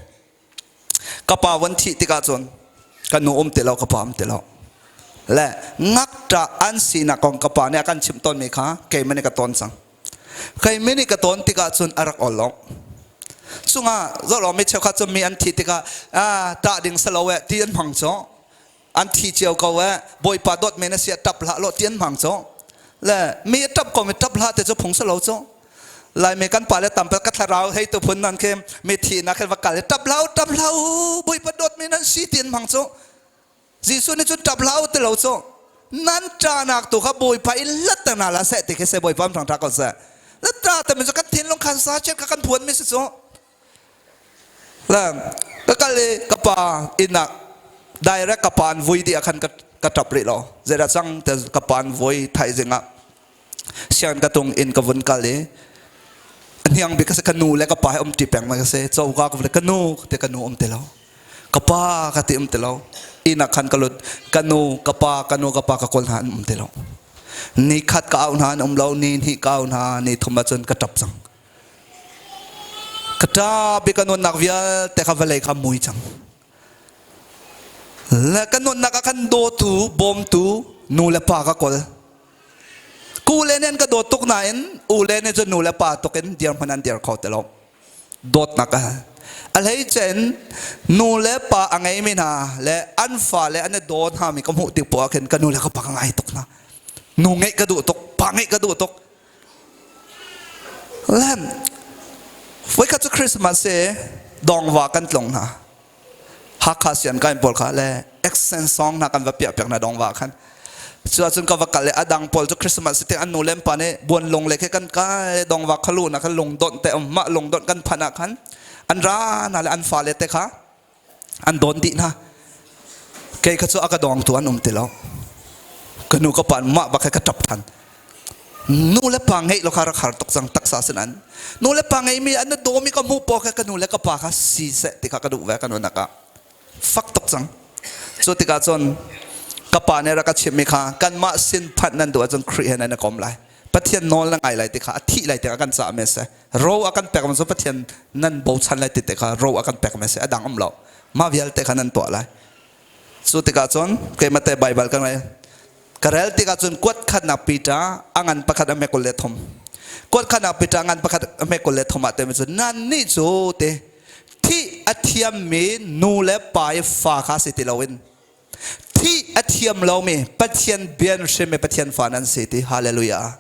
Speaker 2: Ka pa von thih tikah cun ka nu um ti lo ka pa um ti lo. Le ngakṭah an sinak kong ka pa nih a kan chimh tawnmi kha keimah nih ka tawn cang. Keimah nih ka tawn tikah cun a rak ol lo. Cungah zoh mi cheukhat cu mi an thih tikah ah ṭah ding si lo eh ti an hmang cu. An thi cio ko eh Bawipa dawt men a si ah ṭap hlah law ti an hmang cu. Le mi a ṭap ko mi ṭap hlah ti cu phung si lo cu. Laimi kan pale tampi ka thlarau hei tu phun nan khi mi thihnak khi va kal i ṭap hlah u ṭap hlah u Bawipa dawt men an si ti an hmang cu. Jesuh nih cun ṭap hlah u ti lo cu nan ṭahnak tu kha Bawipa i lat hna la seh ti khi se Bawipa am ṭha ko seh. La ṭah tami cu kan thinlung khan sa chiat kha kan phuan mi si cu. La ka kal i ka pa inn ah direct ka pa an vui dih ah khan ka ka ṭap rih lo. Zeidah cang te ka pa an vui thaizing ah sian ka tung inn ka vun kal i hniang bik ka si ka nu le ka pa he um ṭi peng ma ka si coka ka vun ka nu te ka nu um ti lo ka pa ka ti um ti lo inn ah khan ka lut ka nu ka pa ka nu ka pa ka kawl hna an um ti lo ni khat ka au hna an um lo ni hnih ka au hna ni thum ahcun ka ṭap cang ka ṭap i ka nunnak vialte kha vawlei kha mui cang le ka nunnak ah khan dawtu bawmtu nu le pa ka kawl Ku le nen ka dawt tuk nain u le nih cun nu le pa tuk in dirhmun an dir kho ti lo. Dawtnak a a hlei cen nu le pa a ngeimi hna le an fa le an i daw hna mi ka hmuh tik poah khin ka nu le ka pa ka ngai tuk hna. Nu ngeih ka duh tuk, pa ngeih ka duh tuk. Le voikhat cu Christmas i dongva kan tlung hna. Hakha sian kain pawl kha le accent song hna kan va piah piak hna dong va khan cu ahcun ka va kal i adang pawl cu Christmas te an nu le pa nih buan lung le khi kan kai dong va khalu na khan lung donh te um mah lung donh kan phan ah khan an ra na le an fale te kha an don dih hna kei kha cu a ka dong tu an um ti lo ka nu ka pa mah bak ka tap than Nu le pa ngeih lo kha rak har tuk cang taksa sin an. Nu le pa ngeimi an na dawmi ka hmuh paw kha ka nu le ka pa kha si seh ti kha ka duh ve ka nunak ah. Fak tuk cang. Cu tikah cun ka pa nih rak ka chimmi kha kanmah sin phanh nan duh ahcun Khrih he nan i kom lai. Pathian nawl na ngai lai ti kha a thih lai tiang a kan cah mi a si. Ro a kan pek mi cu Pathian nan bochan lai ti te kha ro a kan pek mi a si. A dang um lo. Mah vialte kha nan tuah lai. Cu tikah cun keimah te Baibal ka ngei. Ka rel tikah cun kuat khatnak Peter a ngan pakhat a mekul le thum. Kuat khatnak Peter a ngan pakhat a mekul le thum ah te cu nannih cu te thih a thiammi nu le pa i fa kha si ti loin thih a thiam lomi Pathian bian hrim i Pathian fa nan si ti hallelujah.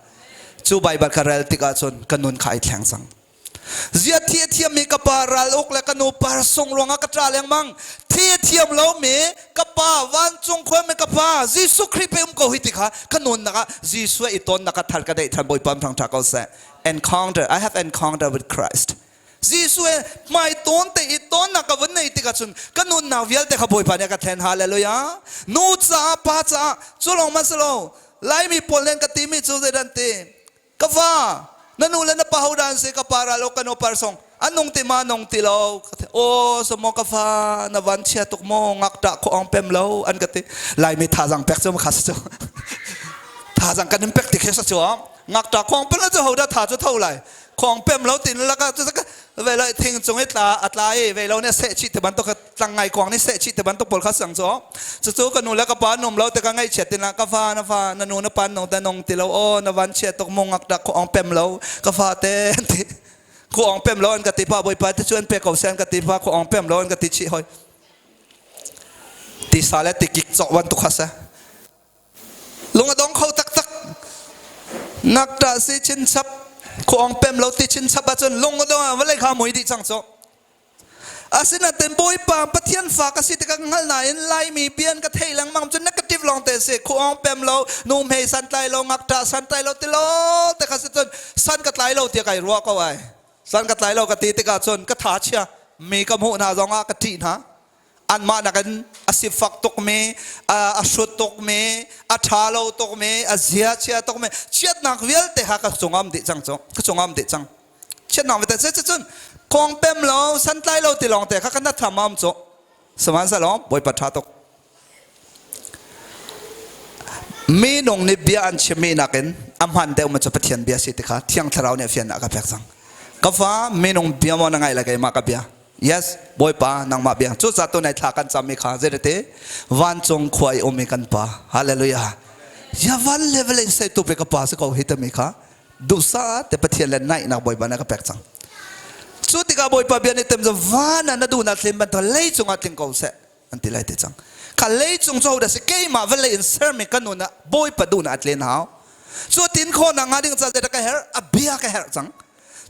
Speaker 2: Cu Baibal ka rel tikah cun ka nun kha ai thleng cang. Zia thi a thiammi ka pa ral uk le ka nu par sung ruangah ka ṭa lengmang. Thi a thiam lomi ka pa vancung khuami ka pa Jesuh Khrih pe um ko hi ti kha ka nunnak ah Jesuh i tonnak ah thar ka deih than Bawipa thang ṭha ko seh. Encounter I have encounter with Christ. Jesuh he hmai tawn te i tonnak ka vun nei tikah cun ka nunnak vialte kha Bawipa nih a ka thlen hallelujah. Nu caah pa caah cu lawng man si lo Laimi pawl nih an ka timi cu zeidah an ti Ka fa, na nu le na pa hodah an si? Ka pa ral ka nu par song. An nung ti ma nung ti lo. Aw, so maw ka fa, na van chia tuk maw, ngakṭah kho ong pem lo an ka ti. Laimi thazang pek cu ma kha si cu. Thazang kan in pek ti khi sa cu. Ngakṭah khong pem lo cu hodah tha cu tho lai. Khong pem lo tin laka cu ve lo thing cung i tla a tla i ve lo nih seh chih ti bantuk tlang ngai kuang nih seh chih ti bantuk pawl kha sang cu cucu ka nu le ka pa num lo te ka ngaihchiat tin ah ka fa na fa na nu na pa nong ta nong ti lo aw na van chia tuk mung ngak dak ong pem lo ka fa te ti ku ong pem lo an ka ti pa bawipa te cu an pe ko sen ka ti pa ku ong pem lo an ka ti chih hoi ti sa le ti kik cok wan tu kha sa Lung a dong kho taktak. Ngakṭah si chinchap, khuang pem lo ti chinchap ahcun lung a dong ah vawlei kha mui dih cang cu. Asinain Bawipa Pathian fa ka si tikah hngal nain Laimi bian ka thei lengmang cu negative lawng te si. Khuang pem lo, nu hmei san tlai lo, ngakṭah san tlai lo ti lo te kha si cun san ka tlai lo tiah kai ruah ko ai. San ka tlai lo ka ti tikah cun ka tha chia. Mi ka hmuh hna zongah ka ṭih hna. Anmah nakin a sifak tukmi, a hrut tukmi, a ṭha lo tukmi, a zia chia tukmi, chiatnak vialte kha ka cungah um dih cang cu. Ka cungah um dih cang. Chiatnak vialte cun kong pem lo, santlai lo ti lawng te kha ka hnathlam ah um cu. Sihmanhsehlaw Bawipa ṭha tuk. Minung nih bia an chimmi nakin a hmaan deuhmi cu Pathian bia si ti kha Thiang Thlarau nih a fiannak a pek cang. Ka fa minung bia maw na ngaih lai keimah ka bia? Yes, Bawipa nangmah bia. Cucaah tunai thla kan cammi kha zeirete vancung khua i ummi kan pa. Hallelujah. Ya van level in sei tu pe ka pa si ko hi tami kha duhsa te Pathian le naihnak Bawipa na ka pek cang. Cu tikah Bawipa bia nih tem cu van ah na duhnak thlin bantuk leicung ah tling ko seh an ti lai te cang. Kha leicung cu hodah si keimah vawlei in sermi ka nun ah Bawipa duhnak a tlen hau. Cu tin khawhnak hnga ding ca zeidah ka herh? A bia ka herh cang.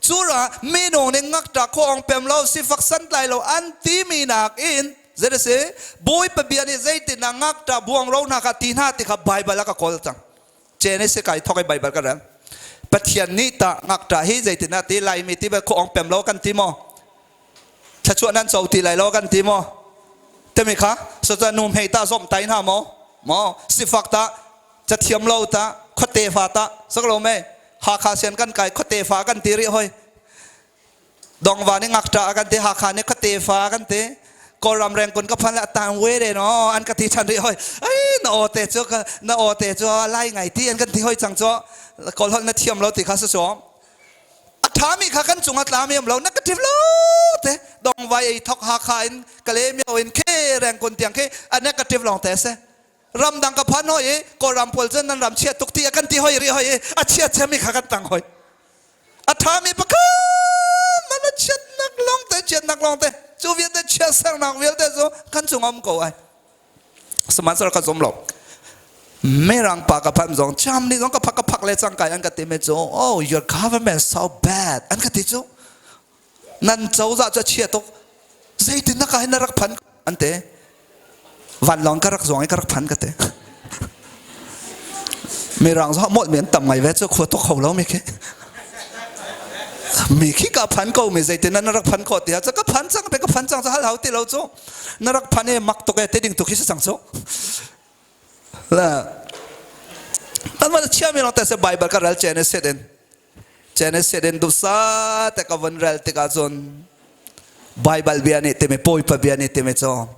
Speaker 2: Cu ruangah minung nih ngakṭah khuaawng pem lo, sifak santlai lo an timi nakin zei a si? Bawipa bia nih zeitindah ngakṭah buangro hna kha ti hna ti kha Baibal ah ka kawl cang. Genesis kai thawk i Baibal ka rel. Pathian nih tah ngakṭah hi zeitindah ti Laimi ti bal khuaawng pem lo kan ti maw? Thluachuah nan co ti lai lo kan ti maw? Timi kha so ca nu hmei tah zomh tai hna maw? Maw sifak tah cathiam lo tah khuate fa tah sak lo mei Hakha sian kan kai khuate fa kan ti rih hoi dongva nih ngakṭa kan ti Hakha nih khuate fa kan ti Kawlram rengkun ka phan le tang we de no an ka ti ṭhan rih hoi ai na aw te cu na aw te cu lai ngai ti an kan ti hoi cang cu Kawl holh na thiam lo ti kha si cu a ṭhami kha kan cung a tlami um lo na ka ṭim lo te dongvai ei thok Hakha in Kalaymyo in khe rengkun tiang khi a negative lawng te se ramdang ka phan hoi i kawlram pawl cun nan ram chia tuk ti a kan ti hoi ri hoi i a chia chiami kha kan tang hoi a ṭhami pakhat man a chiatnak lawng te chiatnak lawng te cu vialte chia sernak vialte cu kan cung um ko ai sihmanhsehlaw ka zum lo mirang pa ka phan zong cham ni zong ka phak ka phak le cang kai an ka ti me cu oh your government so bad an ka ti cu nan cozah cu a chia tuk zeitin na ka hin na rak phan an te vanlawng ka rak zuang i ka rak phan ka te mirang zong molh mi an tam ngai ve cu khua tuk kho lo mi khi mi khi ka phan ko mi zeitin na rak phan ko ti ha ka phan cang pe ka phan cang cu hal hau ti lo cu na rak phan e mak tuk e te ding tuk hi si cang cu la kan ma chia mi long te se bible ka ral chen e set in Genesis in duhsa te ka von rel tikah cun Baibal bia nih timi Bawipa bia nih timi cu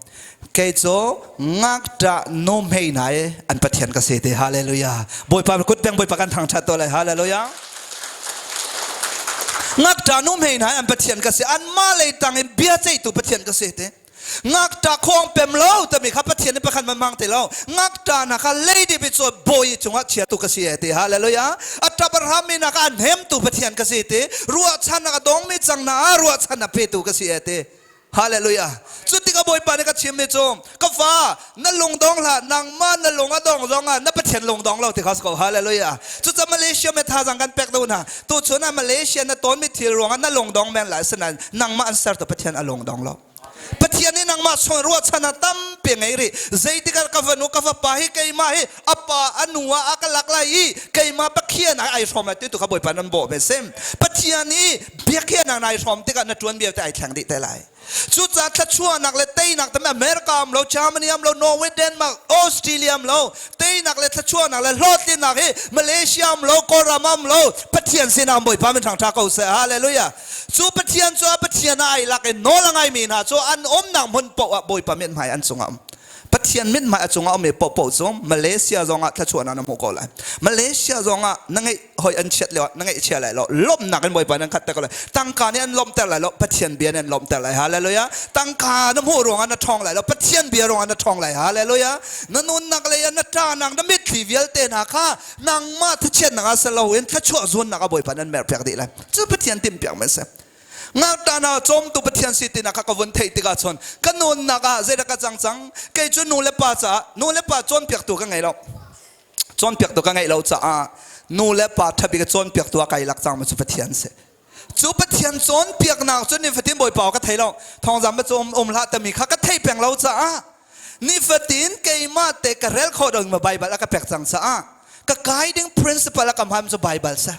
Speaker 2: kei cu ngakṭah nu hmei hna i an Pathian ka si ti hallelujah Bawipa kut peng Bawipa kan thangṭhat to lai hallelujah ngakṭah nu hmei hna i an Pathian ka si anmah lei tang in bia ceihtu Pathian ka si ti Ngakṭah khawng pem lo timi kha Pathian nih pakhat man hmang ti lo. Ngakṭah hna kha leidip i cawi bawi cungah chiatu ka si e ti. Hallelujah. A ṭap a hrammi hna kha a hnemtu Pathian ka si ti. Ruahchannak a dongmi cang hna ah ruahchannak petu ka si e ti. Hallelujah. Cu tikah Bawipa nih ka chimmi cu ka fa na lung dong hlah nangmah na lung a dong zong ah na Pathian lung dong lo ti kha si ko. Hallelujah. Cucaah Malaysia me thazang kan pek do hna. Tuchun ah Malaysia na tawnmi thil ruangah na lung dong men lai sinain nangmah an sertu Pathian a lung dong lo. Pathian nih nangmah sual ruahchan ah tampi ngei rih. Zeitikah ka fanu ka fapa hi keimah hi a pa a nu ah a ka lak lai i keimah Pathian ah ai hrawm lai ti tu kha Bawipa nan bawh ve sim. Pathian i biakhiahnak nai hrawm tikah na tuan vialte ai thleng dih te lai. Cucaah thluachuahnak le teinak tam America am lo, Germany am lo, Norway, Denmark, Australia am lo, teinak le thluachuahnak le hlawhtlinnak hi Malaysia am lo, Kawlram am lo, Pathian sinah Bawipa min thangṭha ko seh. Hallelujah. Cu Pathian cu a Pathian ah ai lak i nawl a ngaimi hna cu an umnak hmun paoh ah Bawipa mithmai an cungah um. Pathian mithmai a cungah ummi paohpaoh cu Malaysia zongah thluachuahnak na hmuh ko lai. Malaysia zongah na ngeih hoi an chiat lio ah na ngeih chia lai lo. Lawmhnak in Bawipa nan khat te ko lai. Tangka nih an lawmhter lai lo. Pathian bia nih an lawmhter lai. Hallelujah. Tangka na hmuh ruangah na ṭhawng lai lo. Pathian bia ruangah na ṭhawng lai. Hallelujah. Na nunnak lei ah na ṭahnak na mitthli vialte hna kha nangmah thlachiatnak ah si loin thluachuah zuannak ah Bawipa nan merpiak dih lai. Cu Pathian timhpiak men si. Ngakṭah hna cawmtu Pathian si tinak kha ka vun theih tikah cun ka nunnak ah zeidah ka cang cang kei cu nu le pa caah nu le pa cawnpiaktu ka ngei lo cawnpiaktu ka ngeih lo caah nu le pa ṭhabik cawnpiaktu ah kai lak cang mi cu Pathian si cu Pathian cawnpiaknak cu nifatin Bawipa ka thei lo thawngzam cu um hlah tami kha ka thei peng lo caah nifatin keimah te ka rel khawh ding ma Bible a ka pek cang caah ka guiding principle a ka hman cu Bible sa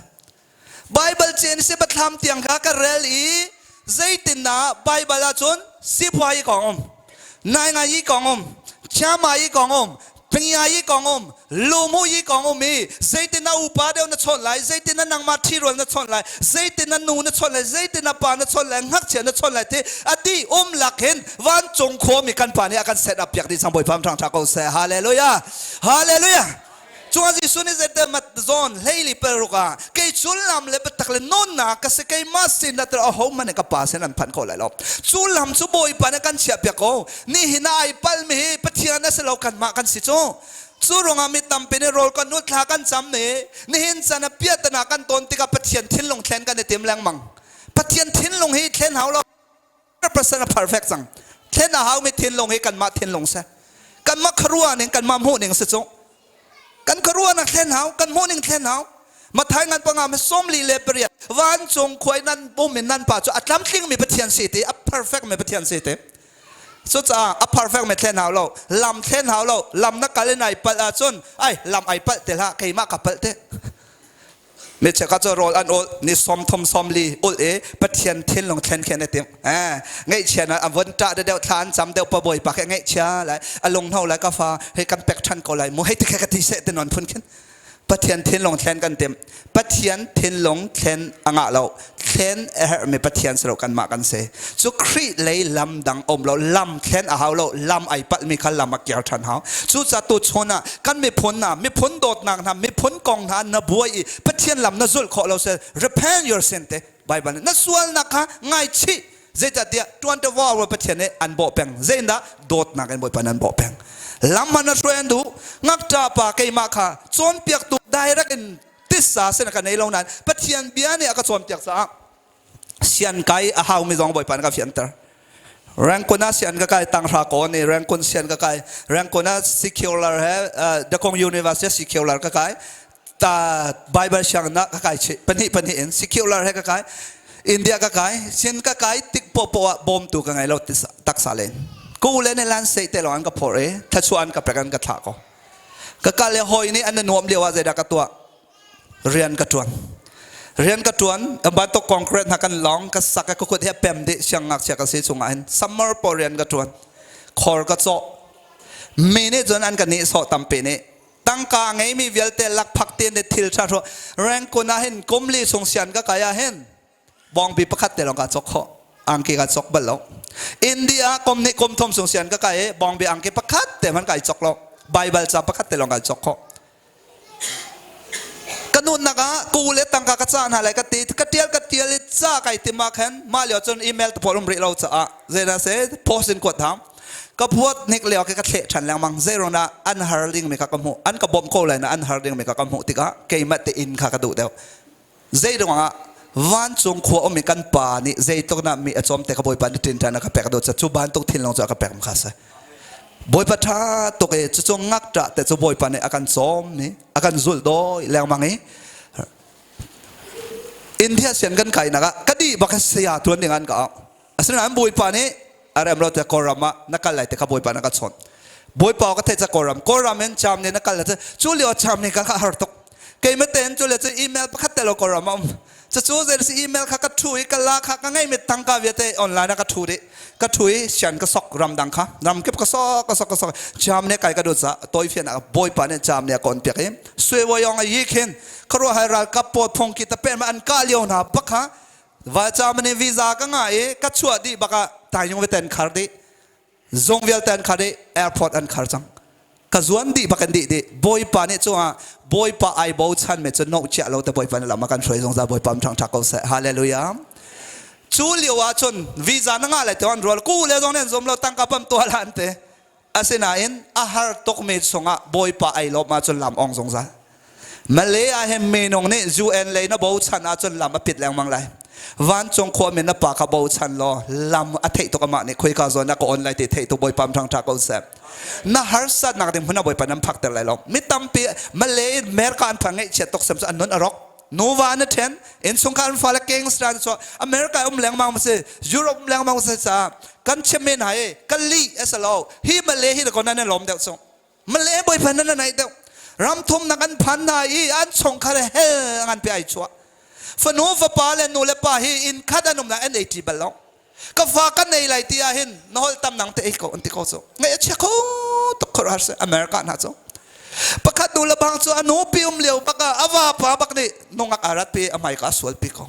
Speaker 2: Bible cen si bathlam tiang kha ka rel i zeitindah Bible ahcun sipua i kong um, naingai i kong um, chiama i kong um, pia i kong um, lumu i kong um i zeitindah upa deuh na chawnh lai, zeitindah nangmah ṭhirual na chawnh lai, zeitindah nu na chawnh lai, zeitindah pa na chawnh lai, ngakchia na chawnh lai ti a ti um lak hin vancung khuami kan pa nih a kan set up piak dih cang Bawipa ṭhang ṭha ko seh. Hallelujah! Hallelujah! Cungah Jesuh nih zeite mat zawn hleili paruk ah kei cu lam le biatak le nawnnak ka si keimah sin ah aho hmanh nih ka pa sin an phanh kho lai lo. Cu lam cu Bawipa nih kan chiah piak ko. Nihin ah ai palmi hi Pathian a si lo kanmah kan si cu. Cu ruangah mi tampi nih rawl kan ul thla kan cam i nihin chan ah piahtana kan tawn tikah Pathian thinlung thlen kan i tim lengmang. Pathian thinlung hi thlen hau lo 100% a perfect cang. Thlen a haumi thinlung hi kanmah thinlung si. Kanmah khuaruah ning kanmah hmuh ning si cu. Kan khuaruahnak thlen hau, kan hmuh ning thlen hau. Mathai ngan panga me 48 vancung khuai nan bum in nan pa cu a tlamtling mi Pathian si ti a perfect mi Pathian si ti. Cucaah a perfect mi thlen hau lo, lam thlen hau lo, lam na kal in ai palh ahcun ai lam ai palh te hlah keimah ka palh te. Mi cheukhat cu rawl an ul ni 30 40 ul i Pathian thinlung thlen khi an i tim. Ngaihchia na an von ṭah deuh thla an cam deuh pa bawipa khi ngaihchia lai a lunghno lai ka fa hei kan pek ṭhan ko lai mu hei ti kha ka ti seh ti non phun khin. Pathian thinlung thlen kan tim. Pathian thinlung thlen a ngah lo. Thlen a herhmi Pathian si lo kanmah kan si. Cu Khrih lei lam dang um lo. Lam thlen a hau lo. Lam ai palhmi kha lam a kiar ṭhan hau. Cucaah tuchun ah kan miphun hna, miphun dawtnak hna, miphun kong hna na buai i Pathian lam na zulh khawh lo sel repent your sin te Bible nih na sualnak kha ngaichih zeicahtiah 24 hour Pathian nih an bawh peng zeindah dawtnak in Bawipa nan bawh peng lam man na hruai an duh ngakṭa pa keimah kha cawnpiaktu direct in tissa sin ka nei lo nain Pathian bia nih a ka cawnpiak caah sian kai a haumi zong Bawipa nih ka fianter Rangoon ah sian ka kai tanghra ko ni Rangoon sian ka kai Rangoon ah secular he Dakong University secular ka kai ta Bible siang na ka kai chi pahnih pahnih in secular he ka kai India ka kai sin ka kai tik po po ah bom tu ka ngai lo taksa len ku le ne lan sei te long an ka phor e thachu an ka pek an ka thla ko ka kal le hoi ni an nuam lio ah zeidah ka tuah rian ka tuan rian ka tuan bantuk concrete hna kan long ka sak ka kut he pem dih siang ngakchia ka si chungah hin summer po rian ka tuan khor ka cawh mi nih cun an ka nih sawh tampi nih tangka ngeimi vialte lakphak te ne thil tha ro rengkun ah hin kumli sung sian ka kai ah hin bawngpi pakhat te lawng ka cawk khawh angki ka cawk bal lo India kum nih kum thum sung sian ka kai bawngbi angki pakhat te man kai cawk lo Bible ca pakhat te lawng kai cawk khawh ka nunnak ah ku le tangka ka ca hna lai ka ti ka tial ka tial i ca kai tim ah khan mah lio cun email te pawl um rih lo caah zeidah se post in kuat hang ka phuat hnik lio khi ka thleh ṭhan lengmang zeiruang dah an har ding mi kha ka hmuh an ka bawmh ko lai na an har ding mi kha ka hmuh tikah keimah te inn kha ka duh deuh zeiruang ah vancung khua um i kan pa nih zeitluk na mi a cawm te ka bawipa nih ṭin a ka pek do cu bantuk thinlung cu a ka pek kha si bawipa ṭha tuk i cucu ngakṭah te cu bawipa nih a kan cawm i a kan zulh dawi lengmang i India sian kan kai nak ah ka dih bak saya tuan ding an ka au asinain bawipa nih a rem lo te Kawlram ah na kal lai te kha bawipa na ka chawnh bawipa ka theih ca Kawlram Kawlram in cham ne na kal lai cu lio cham ne ka kha har tuk keimah ten cu le cu email pakhat te lo Kawlram a um cucu zei si email kha ka thu i ka la kha ka ngei mi tangka vialte online ah ka thu dih ka thu i sian ka sok ramdang kha ramkip ka sok ka sok ka sok cham ne kai ka dut za toi fian ah bawipa nih cham ne kon piak i sui woyong a yi khin kharu hai ral kap pot phong ki ta pen ma an ka lio na pakha Va Germany visa ka ngah i ka chuah dih bak ah taingyung vialte an khar dih. Zung vialte an khar dih, airport an khar cang. Ka zuan dih bak an dih dih. Bawipa nih cungah Bawipa ai bochan mi cu noh chiah lo te Bawipa nih lam a kan hruai zungzal Bawipa am ṭhangṭha ko seh. Hallelujah. Cu lio ah cun visa na ngah lai te an rual ku le zong nih an zum lo tangka pam tuah la an ti. Asinain a har tukmi chungah Bawipa ai lawm ahcun lam ong zungzal. Malay ah hin minung nih UN lei na bochan ahcun lam a pit lengmang lai. Vancung khuami na pa kha bochan law lam a theih tuk amah nih khoika zawn ah ka on lai ti theih tuk Bawipa ṭhangṭha ko seh. Na harsatnak ding hmun ah Bawipa nan phakter lai lo. Mi tampi Malay in America an phak ngaihchiat tuk sem cu an nun a rawk. Nuva na ṭhen, innchungkhar an fale gangster an chuah. America um lengmang ma si, Europe um lengmang ma si caah kan chim men hai i ka lih a si lo. Hi Malay hi ko nan lawm deuh chung. Malay bawipa nan naih deuh. Ram thum nak an phan hna i an chungkhar hell ngan pe ai chuah. Fanu fapa le nu le pa hi inn khat an um na an ei ṭi bal lo. Ka fa kan nei lai ti ah hin na holh tam nang te ei ko an ti ko cu. Ngaih a chia kho tuk khor har si America hna cu. Pakhat nu le bang cu a nu pi um lio bak ah a vapa bak nih nungak arat pi a hmai ka sual pi ko.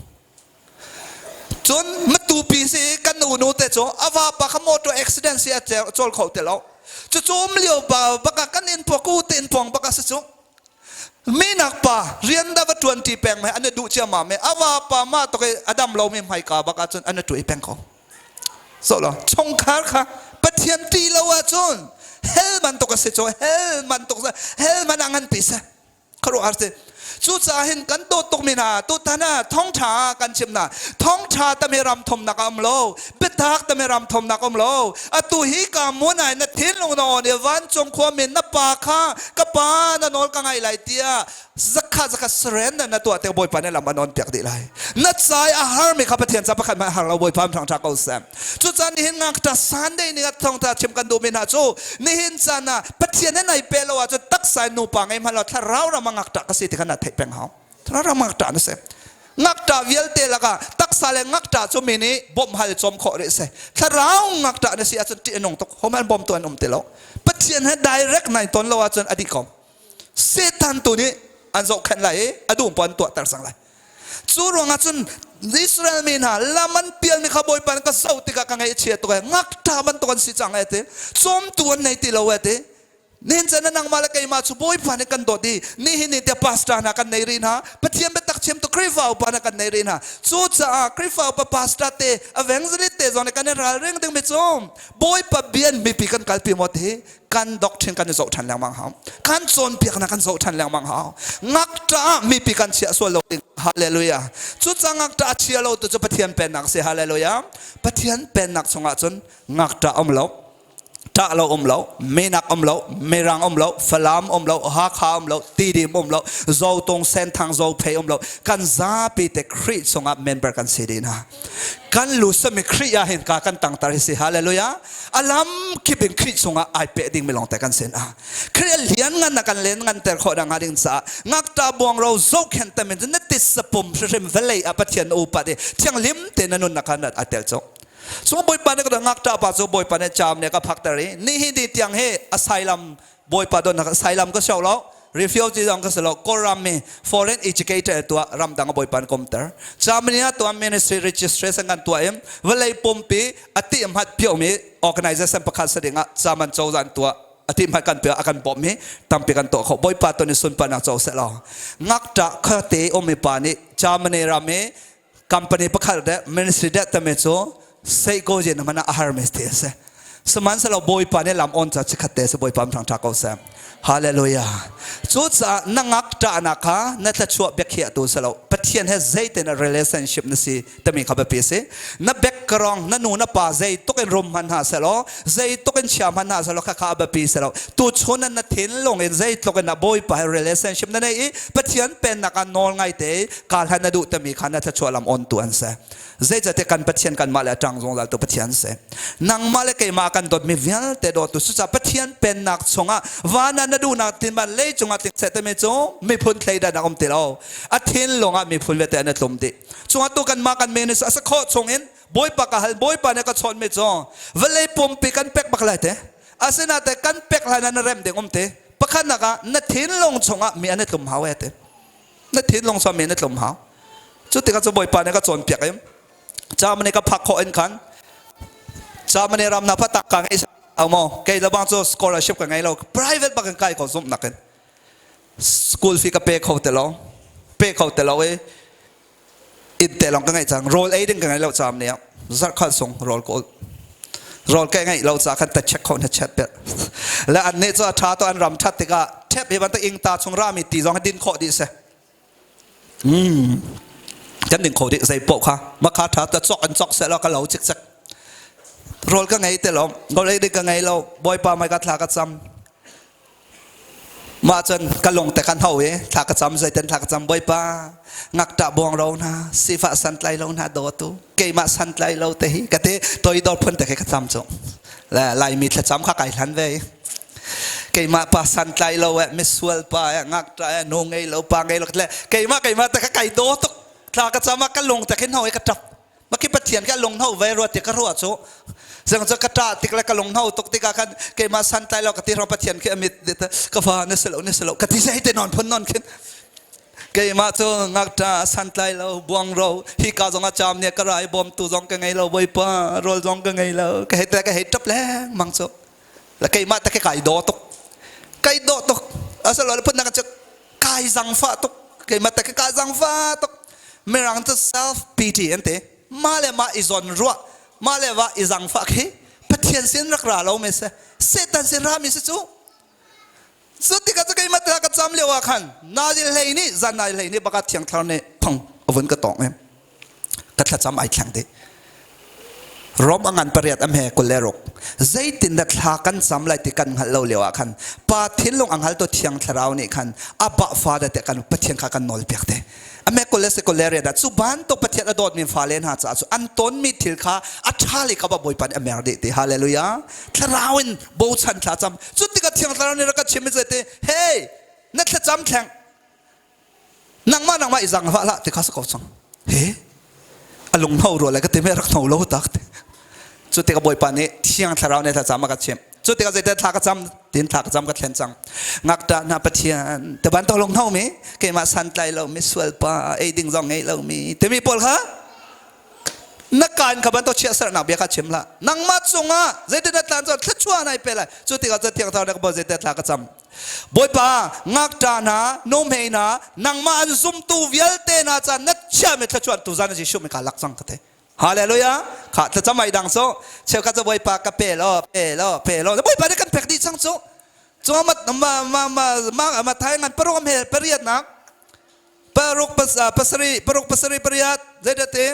Speaker 2: Cun matupi si kan unu te cu a vapa kha motor accident si a cawl kho te lo. Cucu um lio ba bak ah kan in puak u te in puang bak ah si cu. Minak pa rian da va ṭuan ṭi peng mei an i duh ciammam i a vapa mah tok i a dam lomi hmaika bak ahcun an i ṭuai peng ko. So lo chungkhar kha Pathian ṭih lo ahcun hell bantuk a si cu hell bantuk hell man a ngan pi seh. Khuaruahhar si. Cucaah hin kan dawt tukmi hna tutan ah thawngṭha kan chim hna. Thawngṭha tami ram thumnak a um lo. Biatak tami ram thumnak um lo. Atu hi ka mun ai na thinlung na awn i vancung khuami na pa kha ka pa na nawl ka ngai lai tiah zakha zakha surrender na tuah te Bawipa nih lam an on piak dih lai. Na cai a harmi kha Pathian ca pakhat hmanh har lo Bawipa thangṭha ko seh. Cucaah nihin ngakṭa Sunday ni ah thawngṭha chim kan duhmi hna cu nihin caan ah Pathian he nai pe lo ahcun taksa in nupa ngei hmanh lo thlarau ram ah ngakṭah ka si ti kha na theih peng hau. Thlarau ram ngakṭah na si. Ngakṭah vialte lakah taksa le ngakṭah cu mi nih bawmh hal cawm khawh rih si. Thlarau ngakṭah na si ahcun ṭih a nung tuk. Homan bawmtu an um ti lo. Pathian he direct nai ton lo ahcun a dih ko. Satan tu nih an zohkhenh lai i a duh paoh an tuahter cang lai. Cu ruangah cun Israel mi hna lam an pialmi kha Bawipa nih ka zoh tikah ka ngaih a chia tuk ee ngakṭa bantuk an si cang ee ti cawmtu an nei ti lo ee ti nihin caan ah nangmah le keimah cu Bawipa nih kan dawt i nihin ni tiah pastor hna kan nei rih hna Pathian biatak chimtu Khrihfa upa hna kan nei rih hna cucaah Khrihfa upa pastor te evangelist te zong nih kan i ralring dingmi cu Bawipa bian mipi kan kalpi maw ti kan doctrine kan i zoh ṭhan lengmang hau kan cawnpiaknak kan zoh ṭhan lengmang hau ngakṭah ah mipi kan chiah sual lo ding hallelujah cucaah ngakṭah a chia lo tu cu Pathian pennak si hallelujah Pathian pennak chungah cun ngakṭah um lo ṭah lo um lo menak um lo mirang um lo falam um lo hakha um lo tidim um lo zotung senthang zophei um lo kan zapi te Khrih chungah member kan si dih hna kan lu sami Khrih ah hin ka kan tangtar hi si hallelujah alam kip in Khrih chungah ai pe ding mi lawng te kan sin a Khrih lian ngan na kan len ngan ter khawh dang ding ca ngakta buang ro zokhen tamin na tis sapum hrim valley a Pathian upa de thianghlim te na nun na kan a tel chok so Bawipa ne ka ngakta pa chu Bawipa ne cham ne ka phak ter i ni hi di tiang he asylum Bawipa don asylum ka siau lo refugee zong ka si lo Kawlram mi foreign educator tuah ramdang a Bawipa an komter Germany ah tuah ministry registration kan tuah im vawlei pumpi ati hmat piomi organization pakhat sa dingah German cozah an tuah ati hmat kan pia akan bawm mi tampi kan tuah kho Bawipa ton i sunparnak co se law ngakṭah khate ummi pa nih Germany ram i company pakhat de ministry de tame cu sei ko je na mana a har mes te se sihmanhsehlaw Bawipa nih lam on ca chikhat te se Bawipa thang tha ko seh hallelujah cu caah na ngak ṭahnak kha na thluachuah biakhiah tu si lo Pathian he zeite na relationship na si timi kha biapi si na background na nu na pa zei tuk in rum hman hna selaw zei tuk in chia hman hna selaw kha kha a biapi si lo tu chun na thinlung in zeitluk in na Bawipa he relationship na nei i Pathian pennak ah nawl ngai te kal han na duh timi kha na thluachuah lam on tu an si zeicahtiah kan Pathian kanmah le a ṭang zungzal tu Pathian si nangmah le keimah kan dawtmi vialte dawtu cucaah Pathian pennak chungah van ah na duhnak tin van lei cungah tling seh timi cu miphun thleidan a um ti lo a thinlung ah miphun vialte an i tlum dih cungah tu kanmah kan men a si khawh chungin Bawipa ka hal Bawipa nih ka chawnhmi cu vawlei pumpi kan pek bak lai te asinain kan pek hlan ah na rem ding um te pakhatnak ah na thinlung chungah mi an i tlum hau e te na thinlung chuah mi na tlum hau cu tikah cu Bawipa nih ka cawnpiak i Germany ka phak khawh in khan Germany ram na phatak ka ngei au maw kei lebang cu scholarship ka ngei lo private bak in kai ko zumh nakin school fee ka pe kho te lo pe kho te lo i inn te lawng ka ngeih cang rawl ei ding ka ngei lo caam ne zarh khat sung rawl kawl rawl ka ngeih lo ca khan ta check kho na chat pe le an nih cu a tha to an ram that tikah thep hi bantuk ing ta chung rami ti zong din khawh dih se kan ding kho dih zei poh kha makha tha ta chok an chok se lo ka lo chik chek rawl ka ngei te lo rawl ei ding ka ngei lo bawipa mai ka thla ka cam Mah cun ka lung te kan ho i thla ka cam zeiten thla ka cam Bawipa ngakṭah buang ro hna sifah santlai lo hna dawtu keimah santlai lo te hi ka ti toidor phun te khi ka cam cu le Laimi thlacam kha kai hlan ve keimah pa santlai lo eh misual pa eh ngakṭah eh nu ngei lo pa ngei lo le keimah keimah te kha kai daw tuk thla ka cam ah ka lung te khin ho i ka ṭap Maki Pathian ka lunghno ve rua ti ka ruah cu zang cu ka ṭah tik le ka lunghno tuk tikah khan keimah santlai lo ka ti rong Pathian khi amit ka fa na si lo na si lo ka ti zei te non phun non khin keimah cu ngakṭa santlai lo buang ro hi ka zong a cham ne ka rai bawm tu zong ka ngei lo bawipa rawl zong ka ngei lo ka hei te ka hei ṭap leng mang cu la keimah te kai daw tuk kai daw tuk asalo le phun na ka cu kai Kai zangfah tuk. Keimah te ka zangfah tuk. Mirang cu self pity an ti. Mah le mah i zawn ruah, mah le mah i zangfah khi Pathian sin rak ra lo mi si. Satan sin ra mi si cu. Cu tikah cu keimah te ka cam lio ah khan nazil hlei nih zan nai hlei nih baka thiang thlarau nih phang a vun ka tawng i ka thlacam ai thleng dih. Rom a ngan pariat am he 26. Zeitindah thla kan cam lai ti kan hngalh lo lio ah khan Pa thinlung a hngaltu Thiang Thlarau nih khan Abba Father te kan Pathian kha kan nawl piak te. Ame kul le si 28 ah cu bantuk Pathian a dawtmi fale hna caah cu an tonmi thil kha a ṭha le kha Bawipa nih a mer dih ti. Hallelujah. Thlarau in bochan thla cam. Cu tikah Thiang Thlarau nih rak ka chim i te hey na thlacam thleng nangmah nangmah i zang hlah hlah ti kha si ko cang he a lung hno rua le ka ti me rak hno lo tak te cu tikah bawipa nih thiang thlarau nih thlacam a ka chimh cu tikah zeitin thla ka cam tin thla ka cam ka thlen cang ngakṭah hna pathian te ban to lung hno mi keimah santlai lo mi sual pa ei ding zong ngei lo mi timi pawl kha na kaan kha bantuk chiahsernak bia kha chim hlah nangmah cungah zeitin na tlan cun thluachuah nai pe lai cu tikah cun thiang thlarau nih zeitin thla ka cam Bawipa ngakṭa hna nuhmei hna nangmah an zumtu vialte hna ca na chiahmi thluachuah tuzan Jesuh min ka lak cang ka ti Hallelujah kha thlacam ai dang cu cheukhat cu Bawipa ka pe law pe law pe law Bawipa nih kan pek dih cang cu cu ma ma ma ma ma thai ngan paruk am he pariat nak paruk pasarih paruk pasarih pariat zeidah ti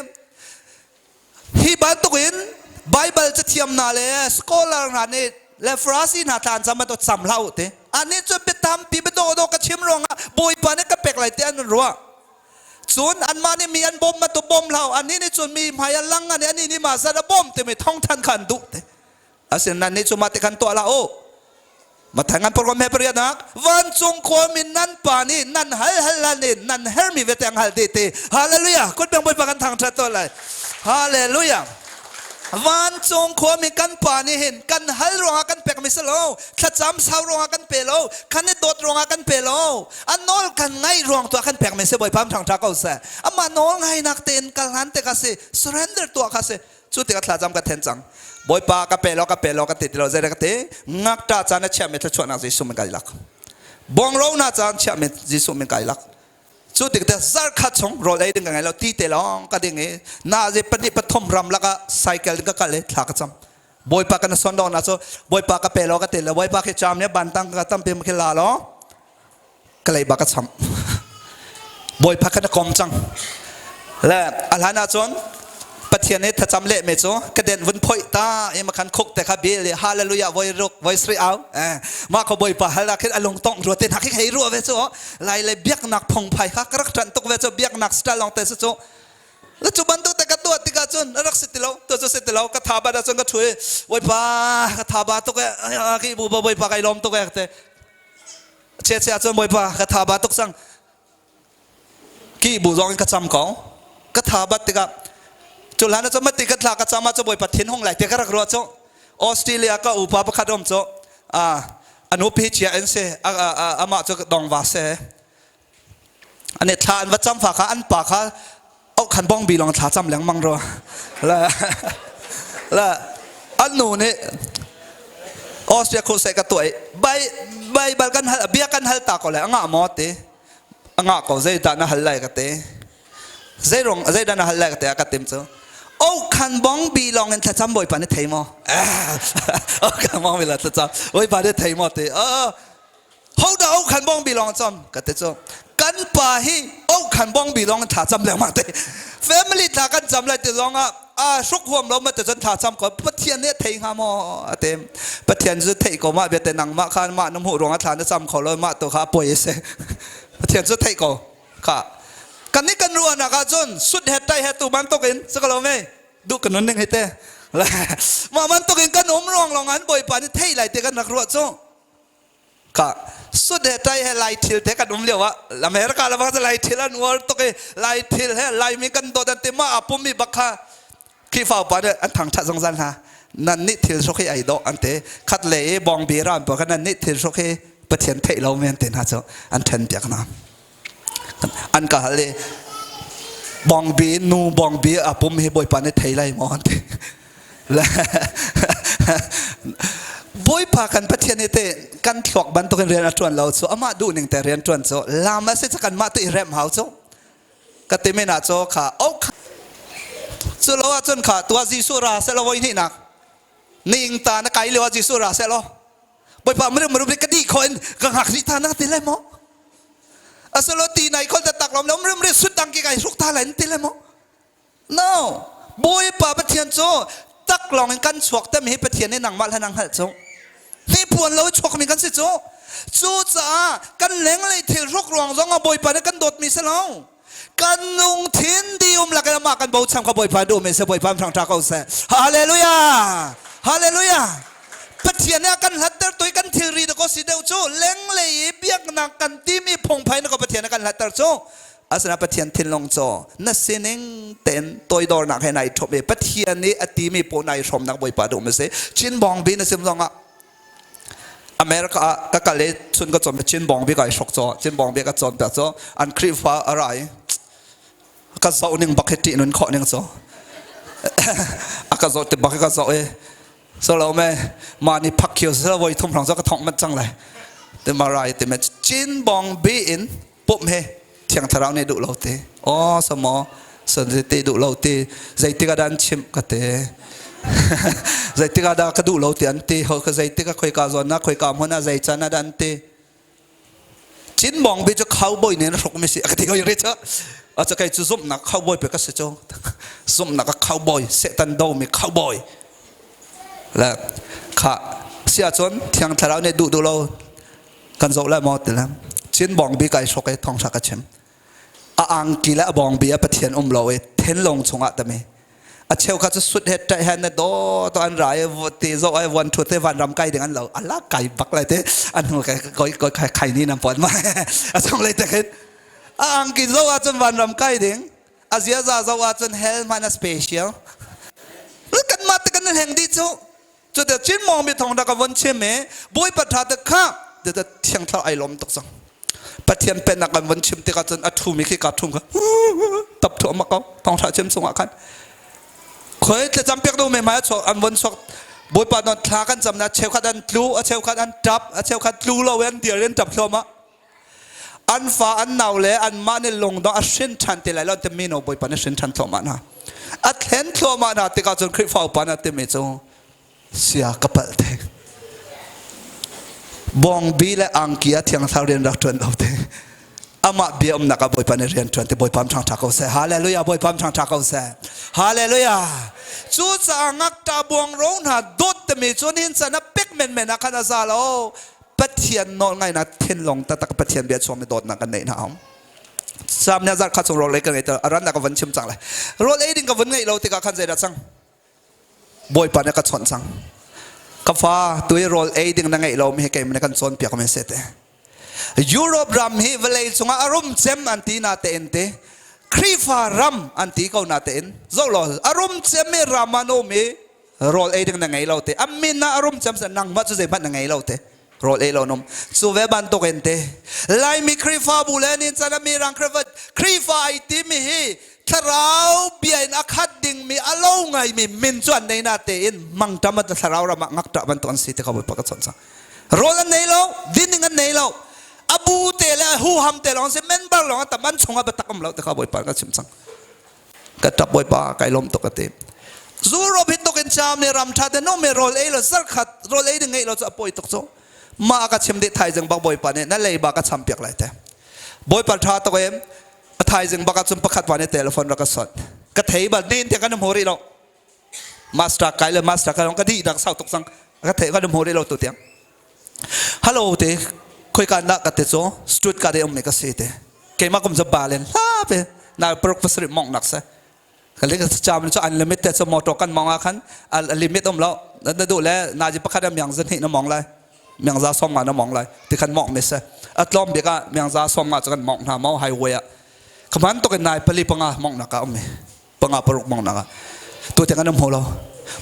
Speaker 2: hi bantuk in Bible cathiam hna le scholar hna nih le Farasi hna tla an cam bantuk cam hlah u ti annih cu bia tampi bia dawhdawh ka chim ruangah Bawipa nih ka pek lai ti an ruah cun anmah nih mi an bawm bantuk bawm hlah u annih nih cun mi hmai a lang an i annih nih mah zat a bawm timi thawngthan kha an duh ti Asinain nannih cu mah ti khan tuah hlah u. Matthai ngan program he pariatnak vancung khuami nan pa nih nan hal hal hal nih nan hermi vialte ang hal ti ti. Hallelujah. Kut beng Bawipa kan thangṭhat tuah lai. Hallelujah. Vancung khuami kan pa nih hin kan hal ruangah kan pekmi si lo, thlacam sau ruangah kan pe lo, kan i dawt ruangah kan pe lo, a nawl kan ngaih ruang tuah kan pekmi si Bawipa thangṭha ko seh. Amah nawl ngainak tein kal hlan te kha si, surrender tuah kha si. Cu tikah thlacam ka then cang. Bawipa ka pe law ka pe law ka ti ti lo zei ka ti ngakṭah caan na chiahmi thluachuahnak Jesuh min kai lak. Bawngro na caan chiahmi Jesuh min kai lak. Cu tik te zarkhat chung rawl ei ding ka ngei lo ti te lawng ka ding i na ze pahnih pathum ram lakah cycle ka kal i thla ka cam. Bawipa kan son dong na cu Bawipa ka pe law ka ti lo Bawipa khi cham ne bantang ka tampi khi la law ka leiba ka cham bawipa kha na kom cang le a hlan ahcun pathian nih thlacam leh mi cu ka den vun phoih ta i makhan khuk te kha bil i hallelujah voi ruk voi sri au eh mah ko bawipa hal ah khin a lung tong rua te hna khi hei ruah ve cu lai le biaknak phungphai kha ka rak ṭanh tuk ve cu biaknak style lawng te si cu le cu bantuk te ka tuah tikah cun a rak si ti lo tu cu si ti lo ka tha bat ahcun ka ṭhu i bawipa ka tha ba tuk e ki bu bawipa kai lawm tuk e te Chiachia cun Bawipa ka tha ba tuk cang. Ki bu zong in ka cam ko. Ka tha bat tikah cu hlan ah mati ka thla ka cam ah cu Bawipa thin hung lai te ka rak ruah cu Australia ka upa pakhat um cu a nupi chia in si amah cu dongva si ane thla an va cam fa kha an pa kha oh khan bong bi long thla cam lengmang ro la la an nu nih Austria khu se ka tuai bai Bible kan hal bia kan hal ta ko le anga mo te anga ko zei da na hal lai ka te zei rong zei da na hal lai ka te ka tim chu oh khan bong bi long in thlacam bawipa ni thei mo oh khan bong bi la thlacam bawipa ni thei mo te oh Hodah o khan bong bi lawng cam ka te cu kan pa hi o khan bong bi lawng thla cam lengmang te family thla kan cam lai te zong ah a hruk huam lo ma te cun thla cam ko pathian nih thei hnga maw ate pathian cu thei ko ma bia te nangmah khan mah na hmuh ruang ah thla na cam kho lo mah tu kha poi se pathian cu thei ko kha kan nih kan ruahnak ah cun sut he tai he tu bantuk in si ko lo me duh kan nun ning hi te mah bantuk in kan um ruang lawng an bawipa nih thei lai te kan rak ruah cu Ka sut he tai he lai thil te kan um lio ah America le bang lai thil an uar tuk i lai thil he laimi kan dawt an ti ma a pummi bak kha Khrihfa upa nih an thangṭhat zungzal hna nan nih thil hruk hi ai dawh an ti khat le i bawng bi ram pa kha nan nih thil hruk hi Pathian theih lo men te hna cu an ṭhen piak hna an ka hal i bawngbi nu bawngbi a pum hi Bawipa nih thei lai maw an ti. Bawipa kan Pathian hi te kan thluak bantukin rian a ṭuan lo cu amah duhning te rian ṭuan cu lam a si cu kanmah tu i remh hau cu ka ti men ah cu kha oh cu lo ahcun kha tua Jesuh ra seh law voi hnihnak ning ta na kai lio ah Jesuh ra seh law Bawipa muru muru ka di kho in ka ngak rih ta na ti lai maw asalo ti nai khol ta tak lom lom rim ri sut dang ki kai hruk ta lai ti lai maw No. Bawipa Pathian cu taklawng in kan chuak te mi hi Pathian nih nangmah le nang hngalh cu. Hnipuan lo i chuakmi kan si cu. Cucaah kan lenglei thil hruk ruang zong ah Bawipa nih kan dawtmi si lo. Kan lungthin dium lak in amah kan bochan kha Bawipa duhmi si Bawipa thangṭha ko seh. Hallelujah! Hallelujah! Pathian nih a kan hlatter tu i kan thilri dakaw si deuh cu lenglei i biaknak kan timi phungphai na ko Pathian nih a kan hlatter cu. Asinain Pathian thinlung cu na sining tein toidornak he nai ṭhop i Pathian nih a timi paoh nai hrawmnak Bawipa duhmi a si. Chin bawngbi na sim zongah America ah ka kal i chun ka cawm Chin bawngbi kai hrok caw Chin bawngbi ka cawn piak cu an Khrihfa a ra i ka zoh ning bak hi ṭih nun khawh ning cu a ka zoh ti bak hi ka zoh i so lo me ma ni phak khiu sila voi thum hrang zo ka thong mat cang lai te ma rai te me Chin bawngbi in pumh he thiang thlarau nih duh lo te aw samaw san te duh lo te zeitik ah dah an chimh ka te zeitik ah dah ka duh lo te an ti ho ka zeitik ah khoika zawn na khoika hmun ah zei can ah dah an ti Chin bawng bi cu cowboy nih na hruk mi si ka ti hoi ri cu a cu kei cu zumhnak cowboy pe ka si cu zumhnak a cowboy setan do mi cowboy le kha si ahcun thiang thlarau nih duh duh lo kan zoh lai maw ti le Chin bawngbi kai hrok i thawngṭha ka chim a angki le a bawngbi a Pathian um lo i thinlung chungah tami a cheu kha cu sut he ṭaih he na daw to an ra i ti zo ai vuan ṭhu te vanram kai ding an lo ala kai bak lai te an hnu kai koi koi khai khai ni nam pon ma a chung lei te khin a angki zo ah cun vanram kai ding a ziaza zo ah cun hell man a special kan mah te kan hleng di cu Cu te Chin mong mi thong da ka von chim i Bawipa tha te kha te te thiang thlarau ai lawm tuk cang. Pathian pennak kan von chim tikah cun a thu mi khi ka thum kha tap thu amak ko thong tha chim chungah khan khoi thlacam piak do me mai chuak an von chuak Bawipa non thla kan cam na cheukhat an tlu a cheukhat an tap a cheukhat tlu lo an dir in tap thluam an fa an nau le anmah nih lungdong a hrin ṭhan ti lai lo timi no Bawipa nih hrin ṭhan thluahmah hna a thlen thluahmah hna tikah cun Khrihfa upa na timi cu sia ka palh te bawngbi le angki a thiang thlarau rian rak ṭuan lo te amah bia umnak ah Bawipa nih rian ṭuan te Bawipa ṭhang ṭha ko seh hallelujah Bawipa ṭhang ṭha ko seh hallelujah cu caah ngakṭah buang ro hna dawt timi cu nihin chan ah pek menmen ah khan a za lo Pathian nawlngaihnak thinlung taktak Pathian bia chuakmi dawtnak kan neih hna um Sam nih zarh khat chung rawl ei ka ngei a rannak ka von chim cang lai rawl ei ding ka vun ngeih lo tikah khan zeidah cang Bawipa nih ka chawnh cang ka fa tu i rawl ei ding na ngeih lo mi hi keimah nih kan cawnpiak mi si te Europe ram hi vawlei cungah a rum cem an ti na tein te Khrihfa ram an ti ko na tein zoh law a rum cem mi ram an um i rawl ei ding na ngei lo te a min ah a rum cem nangmah cu zeihmanh na ngei lo te rawl ei lo nom cu ve bantuk in te Laimi Khrihfabu le nin chan mi rang Khrihfa Khrihfa ai ti mi hi thlarau bia in a khat ding mi a lo ngai mi min cu an nei na te in mangtam at thlarau ram ah ngakṭah bantuk an si te kha bawipa ka chawnh cang rawl an nei lo din ding an nei lo abu te le huham te lawng si member lawng tam an chungah biatak um lo te kha bawipa ka chim cang ka ṭap bawipa kai lawm tuk a ti zu ro bit tuk in cham ne ram ṭha te no me rawl ei lo zarkhat rawl ei ding ngeih lo cu a pawi tuk cu ma ka chim dih thaizing bak bawipa nih na leiba ka cham piak lai te bawipa ṭha tuk em a thaizing bak ah cun pakhat pa nih telephone rak ka sot ka thei bal nin te kan hmu rih lo master kai le master kai ka dih dak sau tuk cang ka thei kan hmu rih lo tu tiang Hello te khoika na ka te cu Stuttgart i ummi ka si te keimah kum cu balen hla pe na paruk pasarih mong nak se ka le cham cu unlimited cu motor kan mong ah khan a limit um lo na duh le na ji pakhat ah miang zan hnih na mong lai miang za som nga na mong lai ti khan mong mi se a tlawm bik ah miang za som nga cu kan mong hna mo highway ah khaman tuk in nai pali panga mong nak ah um mi panga paruk mong nak ah tu te kan um lo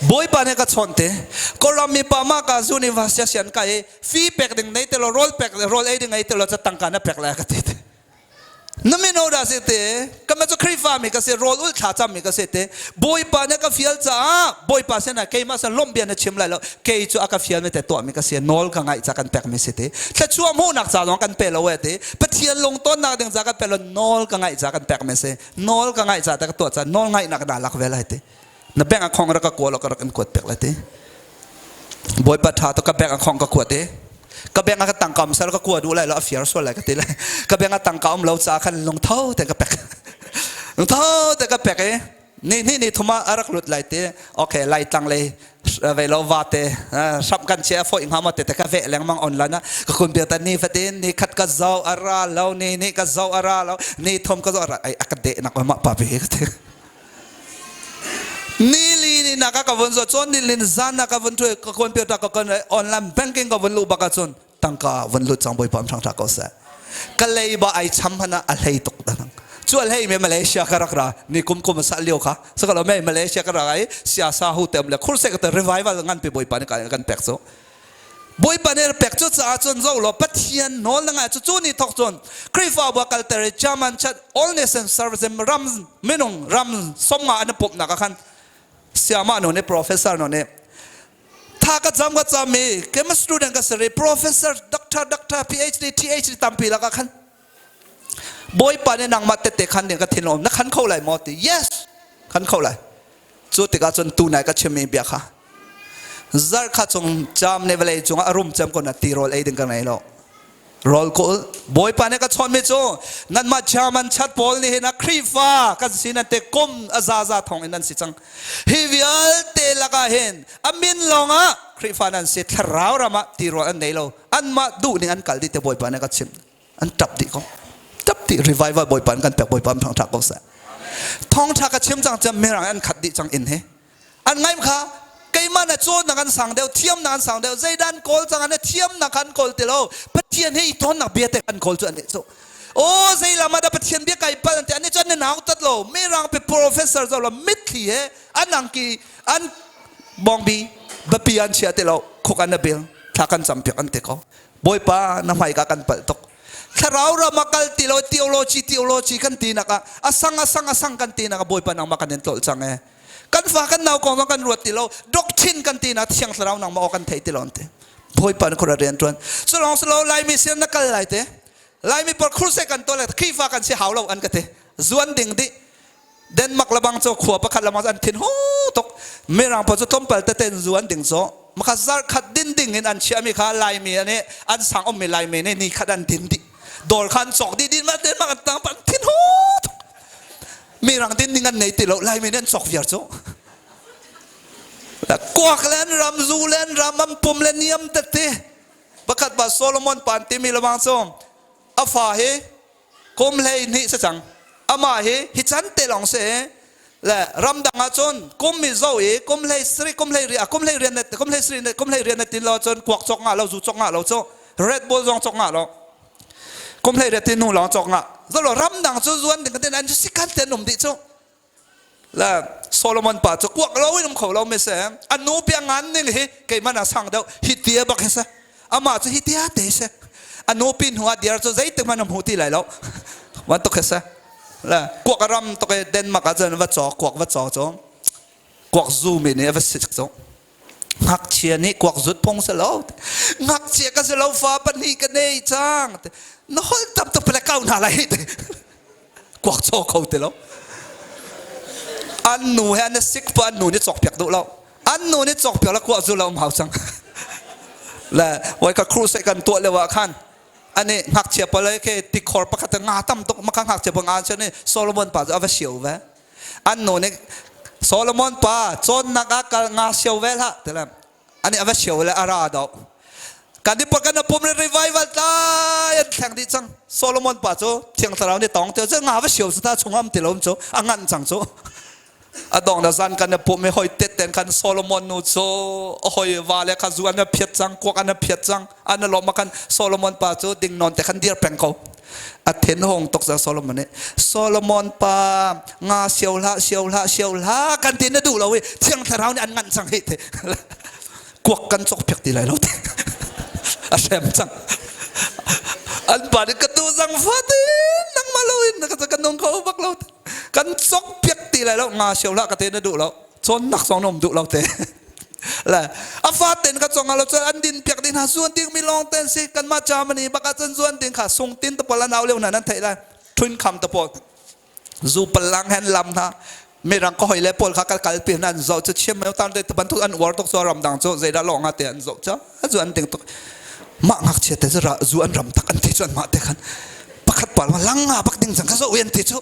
Speaker 2: bawipa nih ka chawnh te koram mi pa ma ka zu ni va sia sian ka i fi pek ding nei te lo roll pek roll ei ding ei te lo cha tangka na pek lai ka ti te. Na mino dah si te, ka ma cu Khrihfa mi ka si, rawl ul thla cam mi ka si te, Bawipa nih a ka fial caah Bawipa sinah keimah sin lawmh bia na chim lai lo, kei cu a ka fial mi te tuah mi ka si, nawl ka ngaih ca kan pek mi si te, thluachuah hmuhnak ca zong kan pe lo e te, Pathian lungtonnak ding ca kan pe lo, nawl ka ngaih ca kan pek mi si, nawl ka ngaih ca te ka tuah ca nawl ngaihnak dah lak ve lai te. Na bank account rak ka kawl ka rak in kuat pek lai te. Bawipa ṭha tuk ka bank account ka kuat i ka bank ah ka tangka um sal ka kua duh lai lo a fiar sual lai ka ti lai ka bank ah tangka um lo ca khan lungtho te ka pek lungtho te ka pek i ni ni ni thum ah a rak lut lai ti okay lai tlang lei ve lo va te hrap kan che a foi hnga ma te te ka ve lengmang online ah ka kun bia ta ni fatin ni khat ka zo ara lo ni ni ka zo ara lo ni thum ka zo ara ai a ka de nak ma pa pe ka ti Nili ni na ka ka vun zo cun nilin zan na ka vun ṭhui ka computer ka kan online banking ka vun luh bak ahcun tangka vun lut cang bawipa ṭhang ṭha ko seh. Ka lei ba ai cham hana a hlei tuk ta nang. Cu a hlei me Malaysia ka rak ra ni kum kum sa lio kha sakalo me Malaysia ka ra ai siasa hu tem le khurse ka te revival ngan pi bawipa ni kan pek cu. Bawipa nih pek cu caah cun zo law Pathian nawl na ngai cu cu ni thawk cun Khrihfabu a kalter i German Church All Nation Service ram minung ram somnga an pumhnak ah khan siamah nu nih professor nu nih tha ka cam ka cam i keimah student ka si ri professor doctor doctor PhD THD tampi lakah khan Bawipa nih nangmah tette khan ding ka thinlung na khan kho lai maw ti yes khan kho lai Cu tikah cun tunai ka chimmi bia kha zarh kha chung jam ne vawlei cungah a rum cem ko na tirawl ei ding ka ngei lo. Rawl ka ul. Bawipa nih ka chawnhmi cu nanmah German chat pawl nih hin a Khrihfa kan si nan te kum a zaza thong in nan si cang. Hi vialte lakah hin a min lawngah Khrihfa nan si thlarau ram ah tirawl an nei lo. Anmah duh ning an kal dih te Bawipa nih ka chimh. An ṭap dih ko. Ṭap dih revival Bawipa an kan pek Bawipa an thangṭha ko seh. Thawngṭha ka chim cang cem mirang an khat dih cang inn hi. An ngaim kha keimah na cawnnak an sang deuh thiamnak an sang deuh zeidan kawl cang an thiamnak an kawl ti lo Pathian he i tawnnak bia te kan kawl cu an cu o zei lam ah dah Pathian bia kai pal an ti an cu an nau tat lo mirang pe professor zo lo mitthli he an angki an bongbi biapi an chia ti lo khuk an bil thla kan cam piak an ti ko Bawipa na hmai ka kan palh tuk thlarau ram a kal ti lo theology theology kan ti nak ah a sang a sang a sang kan ti nak ah Bawipa nangmah kan in tlolh cang e kan fa kan nau kong zong kan ruat ti lo doctrine kan ti nak thiang thlarau nangmah aw kan thei ti lo an ti Bawipa na khura rian tuan sulong silo Laimi sin na kal lai te Laimi por khurse kan to le Khrihfa kan si hau lo an ka ti zuan ding di Denmark lebang cu khua pakhat lamang an thin hu tuk mirang pawl cu tlawmpal tete in zu an ding cu maka zar khat din ding in an chiahmi kha Laimi nih an sang ummi Laimi nih ni khat an din dih dawr kha an cawk dih din ma Denmark an tang an thin hu tuk mirang din ding an nei ti lo Laimi nih an cawk viar cu kuak le an ram zu le an ram an pum le niam tete pakhat pa Solomon pan timi lamang cu a fa hi kum 12 si cang amah hi hi chan te lawng si le ramdang ah cun kum mi zo i kum hlei sri kum hlei ri kum hlei rian kum hlei sri kum hlei rian tin lo cun kuak cok nga lo zu cok nga lo cu Red Bull zong cok nga lo kum hlei riat tin nu lawng cok nga zolo ramdang cu zuan ding tin an sikan ten um dih cu le Solomon pa cu kuak lo in um kho lo mi se a nu pia ngan ning hi keimah na sang deuh hi tia bak hi se amah cu hi tia te se a nu pin hnu ah diar cu zeitik hmanh a hmu ti lai lo wan tuk hi se le kuak ram tuk i Denmark ah cun va caw kuak va caw cu kuak zu mi nih va sik cu ngakchia nih kuak zut phung si lo ngakchia ka si lo fa pahnih ka nei cang na hol tam tuk pele kau hna lai kuak chaw kho ti lo an nu he an sik pa an nu nih cawk piak duh lo an nu nih cawk piak la kuah zu lo um hau cang le wai ka crusade kan tuah lio ah khan ani ngakchia pale ke tikhor pakhat nga tam tuk maka ngakchia pa nga chen Solomon pa cu a va sio ve an nu nih Solomon pa cawnnak ah kal nga sio ve hlah tilam ani a va sio le a ra do kan i kan pum le revival tlai an thleng dih cang Solomon pa cu thiang thlarau nih tong te nga va sio ta chung am ti lo cu a ngan cang cu a dong na zan kan pum me hoi tet ten kan Solomon nu cu hoi va le kha zu an phiat cang kuak an phiat cang an lom kan Solomon pa cu ding non te khan dir peng ko a then hong tok za Solomon nih Solomon pa nga sio hlah sio hlah sio hlah kan ti na duh lo i thiang thlarau nih an nganh cang hi te kuak kan cok piak ti lai lo te a hrem cang an pa nih ka tu zang fatin nangmah. Nangmah lo in ka kan nung kho bak lo. Kan sok piak ti lai lo nga sio hlah ka te na duh lo. Cawn nak zong na um duh lo te. Le a fa ten ka chong lo cun an din piak ding hna zuan ding mi long ten si kan mah Germany baka cun zuan ding kha sung tin te pawl an au leo na nan theih lai. Thun kham te pawl zu palang hen lam hna mirang ka hoi le pawl kha kal kal pi nan zo chu chim mai tan te bantuk an uar tuk so ram dang chu zeida long nga te an zo cha zu an ting tuk mah ngakchia te zu zu an ram tak an ti chu an mah te khan pakhat pal ma lang nga bak ding chang ka zo an ti chu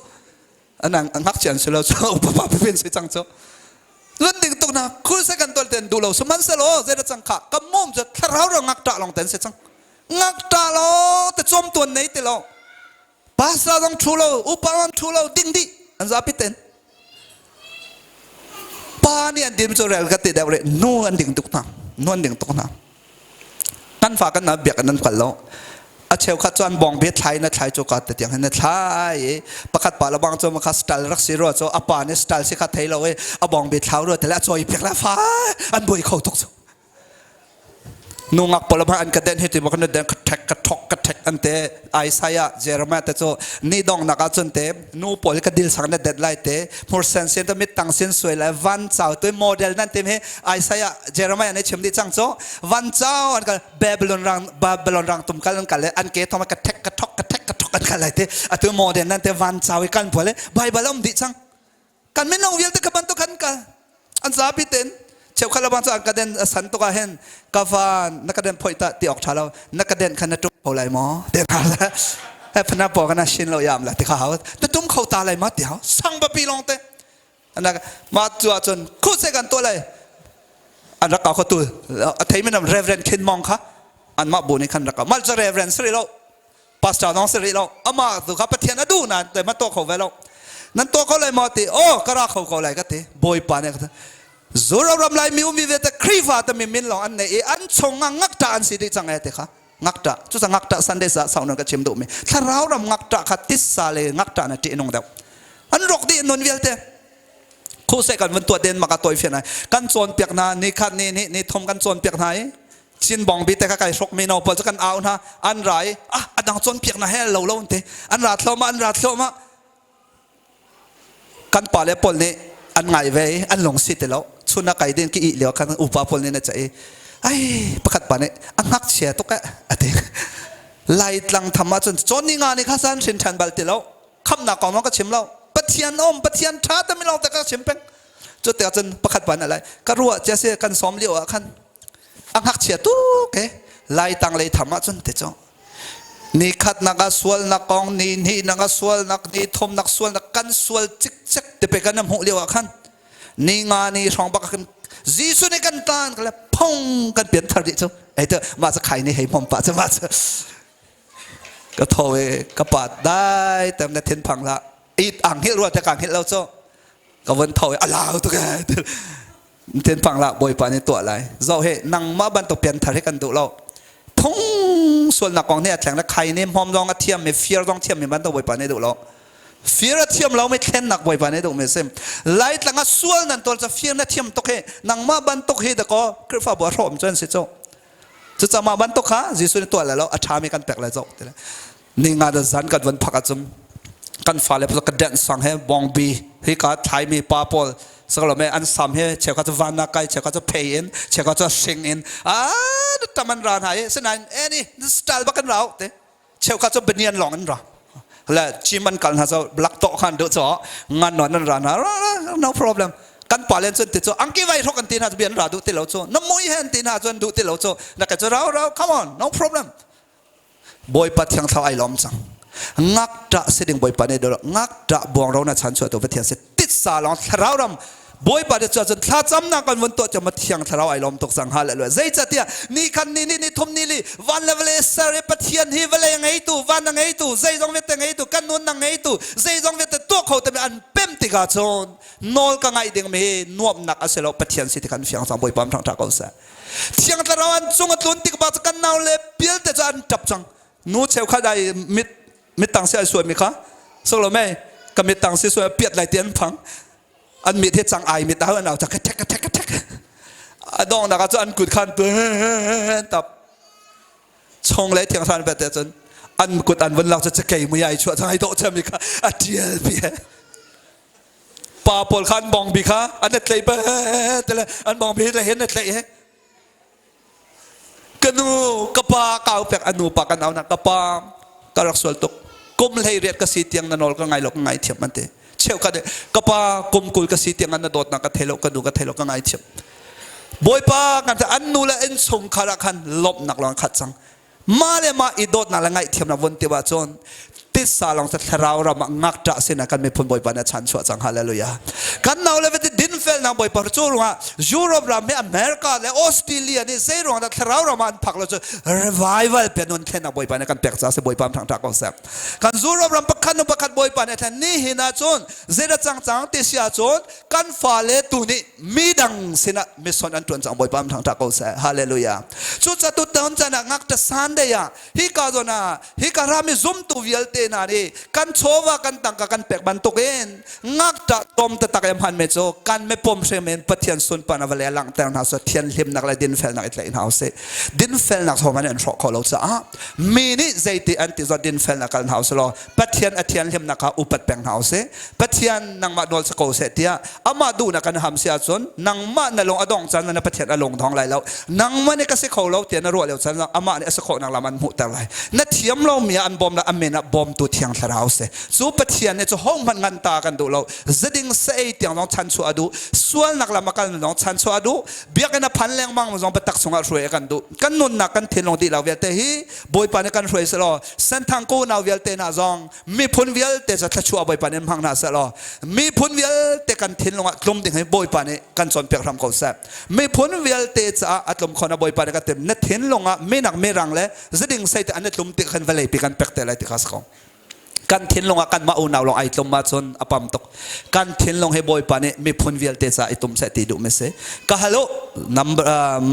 Speaker 2: anang ngakchia an silo chu papa pin si chang chu lun ding tuk na khul se kan tol ten du lo suman se lo zeida chang kha kam mom chu thlarau ro ngak ta long ten se chang ngak ta lo te chom tuan nei te lo Pastor zong thu lo, upa zong thu lo, ding dih an zapi ten. Pa nih an dim cu rel ka ti deuh re nu an ding tuk hna. Nu an ding tuk hna. Kan fa kan na biak an kal lo. A cheukhat cu an bong bi thlai na thlai cu ka te tiang hin na thlai i pakhat pa labang cu makha style rak si rua cu a pa nih style si kha thei lo i a bong bi thlau rua te le a cawi piak la fa an buai kho tuk cu. Nungak pawl an ka den hi ti kan den ka thek ka thok ka thek an te Isaiah Jeremiah te cu ni dong nak ah cun te nu pawl ka dil sang na det lai te hmur sen sen te mit tang sin suai lai van chau te model nan tim hi Isaiah Jeremiah ne chim di chang chu van chau an ka Babylon rang Babylon rang tum kal an kal le an ke thong ka thek ka thok ka thek ka thok an kal lai te atu model nan te van chau i kan pole Bible om di chang Kan mino vialte ka bantuk kan kal. An zapi ten cheukhat le bang cu an ka den san tuk ah hin ka van na ka den phoi ta ti ok tha lo na ka den khan na tum kho lai maw te na la he phana po kana shin lo yam la ti kha hau na tum kho ta lai ma ti hau sang ba pi long te anak ma chu ah cun khu se kan to lai an rak ka kho tu a thei men Reverend Khin Mong kha an mah bu ni khan rak mal cha Reverend sri lo Pastor nong si rih lo. Amah tu kha Pathian a duh nain te ma tuah kho ve lo. Nan tuah kho lai maw ti? Oh, ka ra kho ko lai ka ti. Bawipa nih ka Zuro ram lai mi umi vialte Khrihfa te mi min lawng an nei i an chung ah ngakṭah an si dih cang e ti kha. Ngakṭah. Cuca ngakṭah Sunday sa sau nan ka chim duh mi. Thlarau ram ngakṭah kha tissa le ngakṭah na ṭih nung deuh. An rok dih nun vialte. Khuseh kan vun tuah den maka toi fian ai. Kan cawnpiak hna ni khat ni ni ni thum kan cawnpiak hna i Chin bong bi te kha kai hrok mi no pawl cu kan au hna an ra i ah adang cawnpiak na he lo lo te an ra thluahmah an ra thluahmah kan pa le pawl nih an ngai ve i an lung si ti lo chun a kai din ki i lio khan upa pawl nih na ca i ai pakhat pa nih a ngakchia tuk eh ati lai tlang tham ah cun cawn ni nga ni kha san hrin ṭhan bal ti lo khamnak kong ka chim lo pathian om pathian ṭha te mi lawng te ka chim peng cu te cun pakhat pa nih lai ka ruah cia si kan sawm lio ah khan A ngakchia tuk e lai tang lei tham ahcun te cu ni khatnak ah sualnak kong ni hnihnak ah sualnak ni thumnak sualnak kan sual cikcek te pe kan hmuh lio ah khan ni nga ni hrawng bak kan Jesuh nih kan tan ka le phong kan pian thar dih cu ei te mah cu khai ni hei hmom pa cu mah cu ka tho e ka pa dai tem na thin phang la it ang hil rua te kang hil lo cu ka von tho e alau tu ke Ten pang lah Bawipa nih tuah lai. Zoh he nangmah bantuk pianthar hi kan duh lo. Phung sualnak kong nih a thleng le khai nih hmawm zong a thiam mi fir zong thiam mi bantuk Bawipa nih duh lo. Fir a thiam lo mi thlennak Bawipa nih duh mi sim. Laitlang ah sual nan tual ca fir na thiam tuk hi nangmah bantuk hi dakaw Khrihfabu a hrawm cu an si cu. Cucaah bantuk kha Jesuh nih tuah lai lo a ṭhami kan pek lai zoh ti le ni nga da zan kan van phak ahcun kan fale ka dance sang he bongbi hi ka thlaimi pa pawl sakalome an sam he cheukhat cu van kai cheukhat cu phei in cheukhat cu hring in a tam an ra hna i sinain any style bak kan rau te cheukhat cu banian lawng an ra le chim an kal hna so black to khan du cho ngan non an ra hna no problem kan pa len cun ti cu angki vai hrok an ti hna cu bian ra du ti lo cu na mui he an ti hna cun du ti lo cu na ka cu rau rau come on no problem Bawipa thiang thlarau ai lawm cang. Ngakṭah si ding Bawipa nih dawh ngakṭah buang ro na chan chuah tu Pathian si titsa lawng thlarau ram Bawipa nih cuah cun thlacamnak kan vun tuah cu ma thiang thlarau ai lawm tuk cang hallelujah zeicahtiah ni khan ni ni ni thum ni li van le vawlei ser i Pathian hi vawlei ngeitu van a ngeitu zeizong vialte ngeitu kan nun na ngeitu zeizong vialte tuah kho te an pem tikah cun nawl ka ngaih ding mi nuamhnak a si lo Pathian si ti kan fiang cang Bawipa thang ṭha ko seh Thiang Thlarau an cung a tlun tik ba cu kan nau le pialte cu an ṭap cang. Nu cheukhat ai mit mittang si ai suaimi kha solo mei ka mittang si suai piat lai ti an phang. An mit hi cang ai mit au an au cang ka ṭhek ka ṭhek ka ṭhek. A donghnak ah cu an kut khan tap. Chung le Thiang Thlarau bete cun. An kut an vun lak cu cakei mui ai chuah cang ai dawh cem kha a tial pi he. Pa pawl kha an bong bi kha an tlei pe tele an bong bi le hen tlei he. Ka nu ka pa kau pek anu pa kan au na ka pa ka rak sual tuk kum hlei riat ka si tiang na nawl ka ngai lo ka ngai thiam an ti cheu ka ka pa kum 20 ka si tiang na dawt na ka thei lo ka nu ka thei lo ka ngai thiam Bawipa kan an nu le in chungkhar ah khan lawmhnak lawng khat cang mah le mah i dawtnak le ngaihthiamnak vun ti ahcun titsa lawng thlarau ram ah ngakṭah sinah kan miphun Bawipa nih a chanchuah cang. Hallelujah. Kan nau le vete dinfelnak Bawipa cu ruangah Europe ram hi America le Australia nih zei ruang dah thlarau ram ah an phak lo cu revival pe nun thlennak Bawipa nih kan pek caah si Bawipa thangṭah ko seh. Kan Europe ram pakhat nu pakhat Bawipa nih a thlen ni hin ahcun zeidah cang cang ti si ahcun kan fale tu nih midang sinah mission an ṭuan cang Bawipa thangṭhat ko seh. Hallelujah. Cucaah tutan caan ah ngakṭa Sunday ah hika zawn ah hika ram i zumtu vialte hna nih kan chawva kan tangka kan pek bantukin ngakṭah tom taktak em han me cu kan me pom hrim in Pathian sunparnak va le langhter hna so thianhlimnak le dinfelnak i tlaih hna usih. Dinfelnak thawng an hrawh kho lo caah mi nih zeiti an ti zong dinfelnak kal hna usih law Pathian a thianhlimnak kha upat peng hna usih. Pathian nangmah nawl si ko seh tiah amah duhnak kan ham si ahcun nangmah na lung a dong caan na Pathian a lung dong lai lo. Nangmah nih ka si kho lo tiah na ruah lio caan amah nih a si khawhnak lam an hmuhter lai. Na thiam lomi ah an bawm la amen ah bawmtu thiang thlarau si. Cu Pathian nih cu hohmanh ngan ta kan duh lo. Zeding sa ei tiang zong chanchuah a duh. Sualnak lam a kal zong chanchuah a duh. Biakinn a phan lengmang zong biatak chungah hruai a kan duh. Kan nunnak kan thinlung dihlak vialte hi Bawipa nih kan hruai selaw Senthang ko unau vialte hna zong miphun vialte cu thluachuah Bawipa nih hmang hna selaw miphun vialte kan thinlung ah tlum ding hi Bawipa nih kan cawnpiak hram ko seh. Miphun vialte caah a tlum khona Bawipa nih kan tim na thinlung ah minak mirang le ziding sei te an i tlum ti khan vawlei pi kan pek te lai ti kha si ko. Kan thinlung ah kanmah unau lawng ai tlum ahcun a pam tuk. Kan thinlung hi Bawipa nih miphun vialte caah i tum seh ti duh mi si. Ka hal u number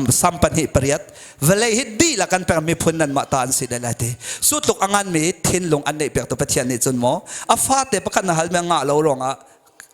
Speaker 2: sam 2 8 vawlei hi dihlak kan pek miphun nanmah ta an si dai lai ti. Su tluk a ngan mi thinlung an neih piak tu Pathian nih cun maw a fate pakhat na hal mi ngah lo ruangah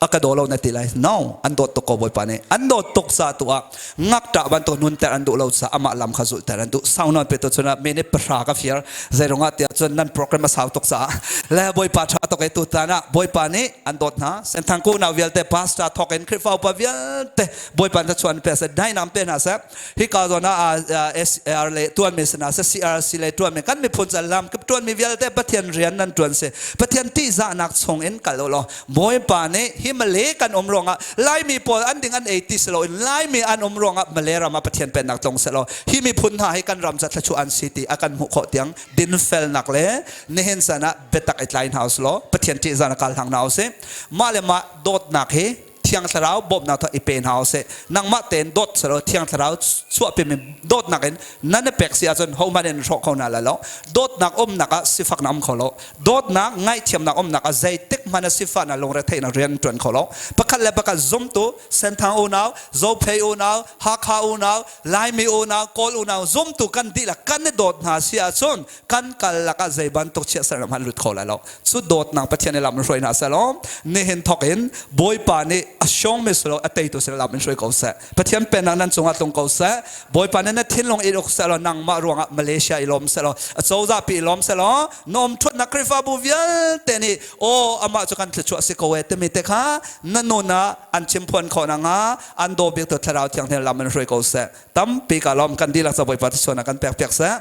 Speaker 2: a ka daw lo na ti lai. No, an dawt tuk ko Bawipa nih. An dawt tuk ca tu ah ngakṭah bantuk nunter an duh lo ca amah lam kha zulhter an duh. Sau nawn pe tu cun ah minute 10 ka fir. Zeirungah tiah cun nan program a sau tuk caah le Bawipa ṭha tuk e tu tan ah Bawipa nih an dawt hna. Senthang ku nau vialte pastor thawk in Khrihfa upa vialte Bawipa na chuan pe seh dainam pe hna seh. Hika zawn ah SR le tuanmi si hna seh CRC le tuanmi kan miphun ca lam kip tuanmi vialte Pathian rian nan tuan si. Pathian tihzahnak chung in kal u law Bawipa nih hi Malay kan um ruangah Laimi pawl an ding an ei ti si loin Laimi an um ruangah Malay ram ah Pathian pennak tlung sehlaw hi miphun hna hi kan ram ca thluachuah an si ti a kan hmuh khawh tiang dinfelnak le nihin caan ah biatak i tlai hna usilaw Pathian ṭihzah kal hlang hna usih. Mah le mah dawtnak hi Thiang Thlarau bawmhnak tha i pe hna usih. Nangmah tein dawt selaw Thiang Thlarau chuahpimi dawtnak in nan i pek si ahcun hohmanh in hrawh kho hna lai lo. Dawtnak umnak ah sifaknak um kho lo. Dawtnak ngaihthiamnak umnak ah zeitik hmanh ah sifahnak lungretheihnak rian ṭuan kho lo. Pakhat le pakhat zumtu Senthang unau, Zophei unau, Hakha unau, Laimi unau, Kawl unau zumtu kan dihlak kan i dawt hna si ahcun kan kal lakah zei bantuk chiatsernak hmanh lut kho lai lo. Cu dawtnak Pathian nih lam in hruai hna seh law nihin thawk in Bawipa nih a siongmi si lo a teitu si lam in hruai ko seh. Pathian pennak nan cungah tlung ko seh. Bawipa nih na thinlung i uk seh law nangmah ruangah Malaysia i lawm seh law a cozah pi i lawm seh law nom ṭhutnak Khrihfabu vialte nih aw amah cu kan thluachuah si ko e timi te kha na nun ah an chimphuan khawh nakhnga an daw bik tu Thlarau Thianghlim lam in hruai ko seh. Tampi ka lawm kan dihlak ca Bawipa thluachuahnak kan pek piak seh.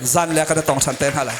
Speaker 2: Zan le kan i tong ṭhan te hna lai.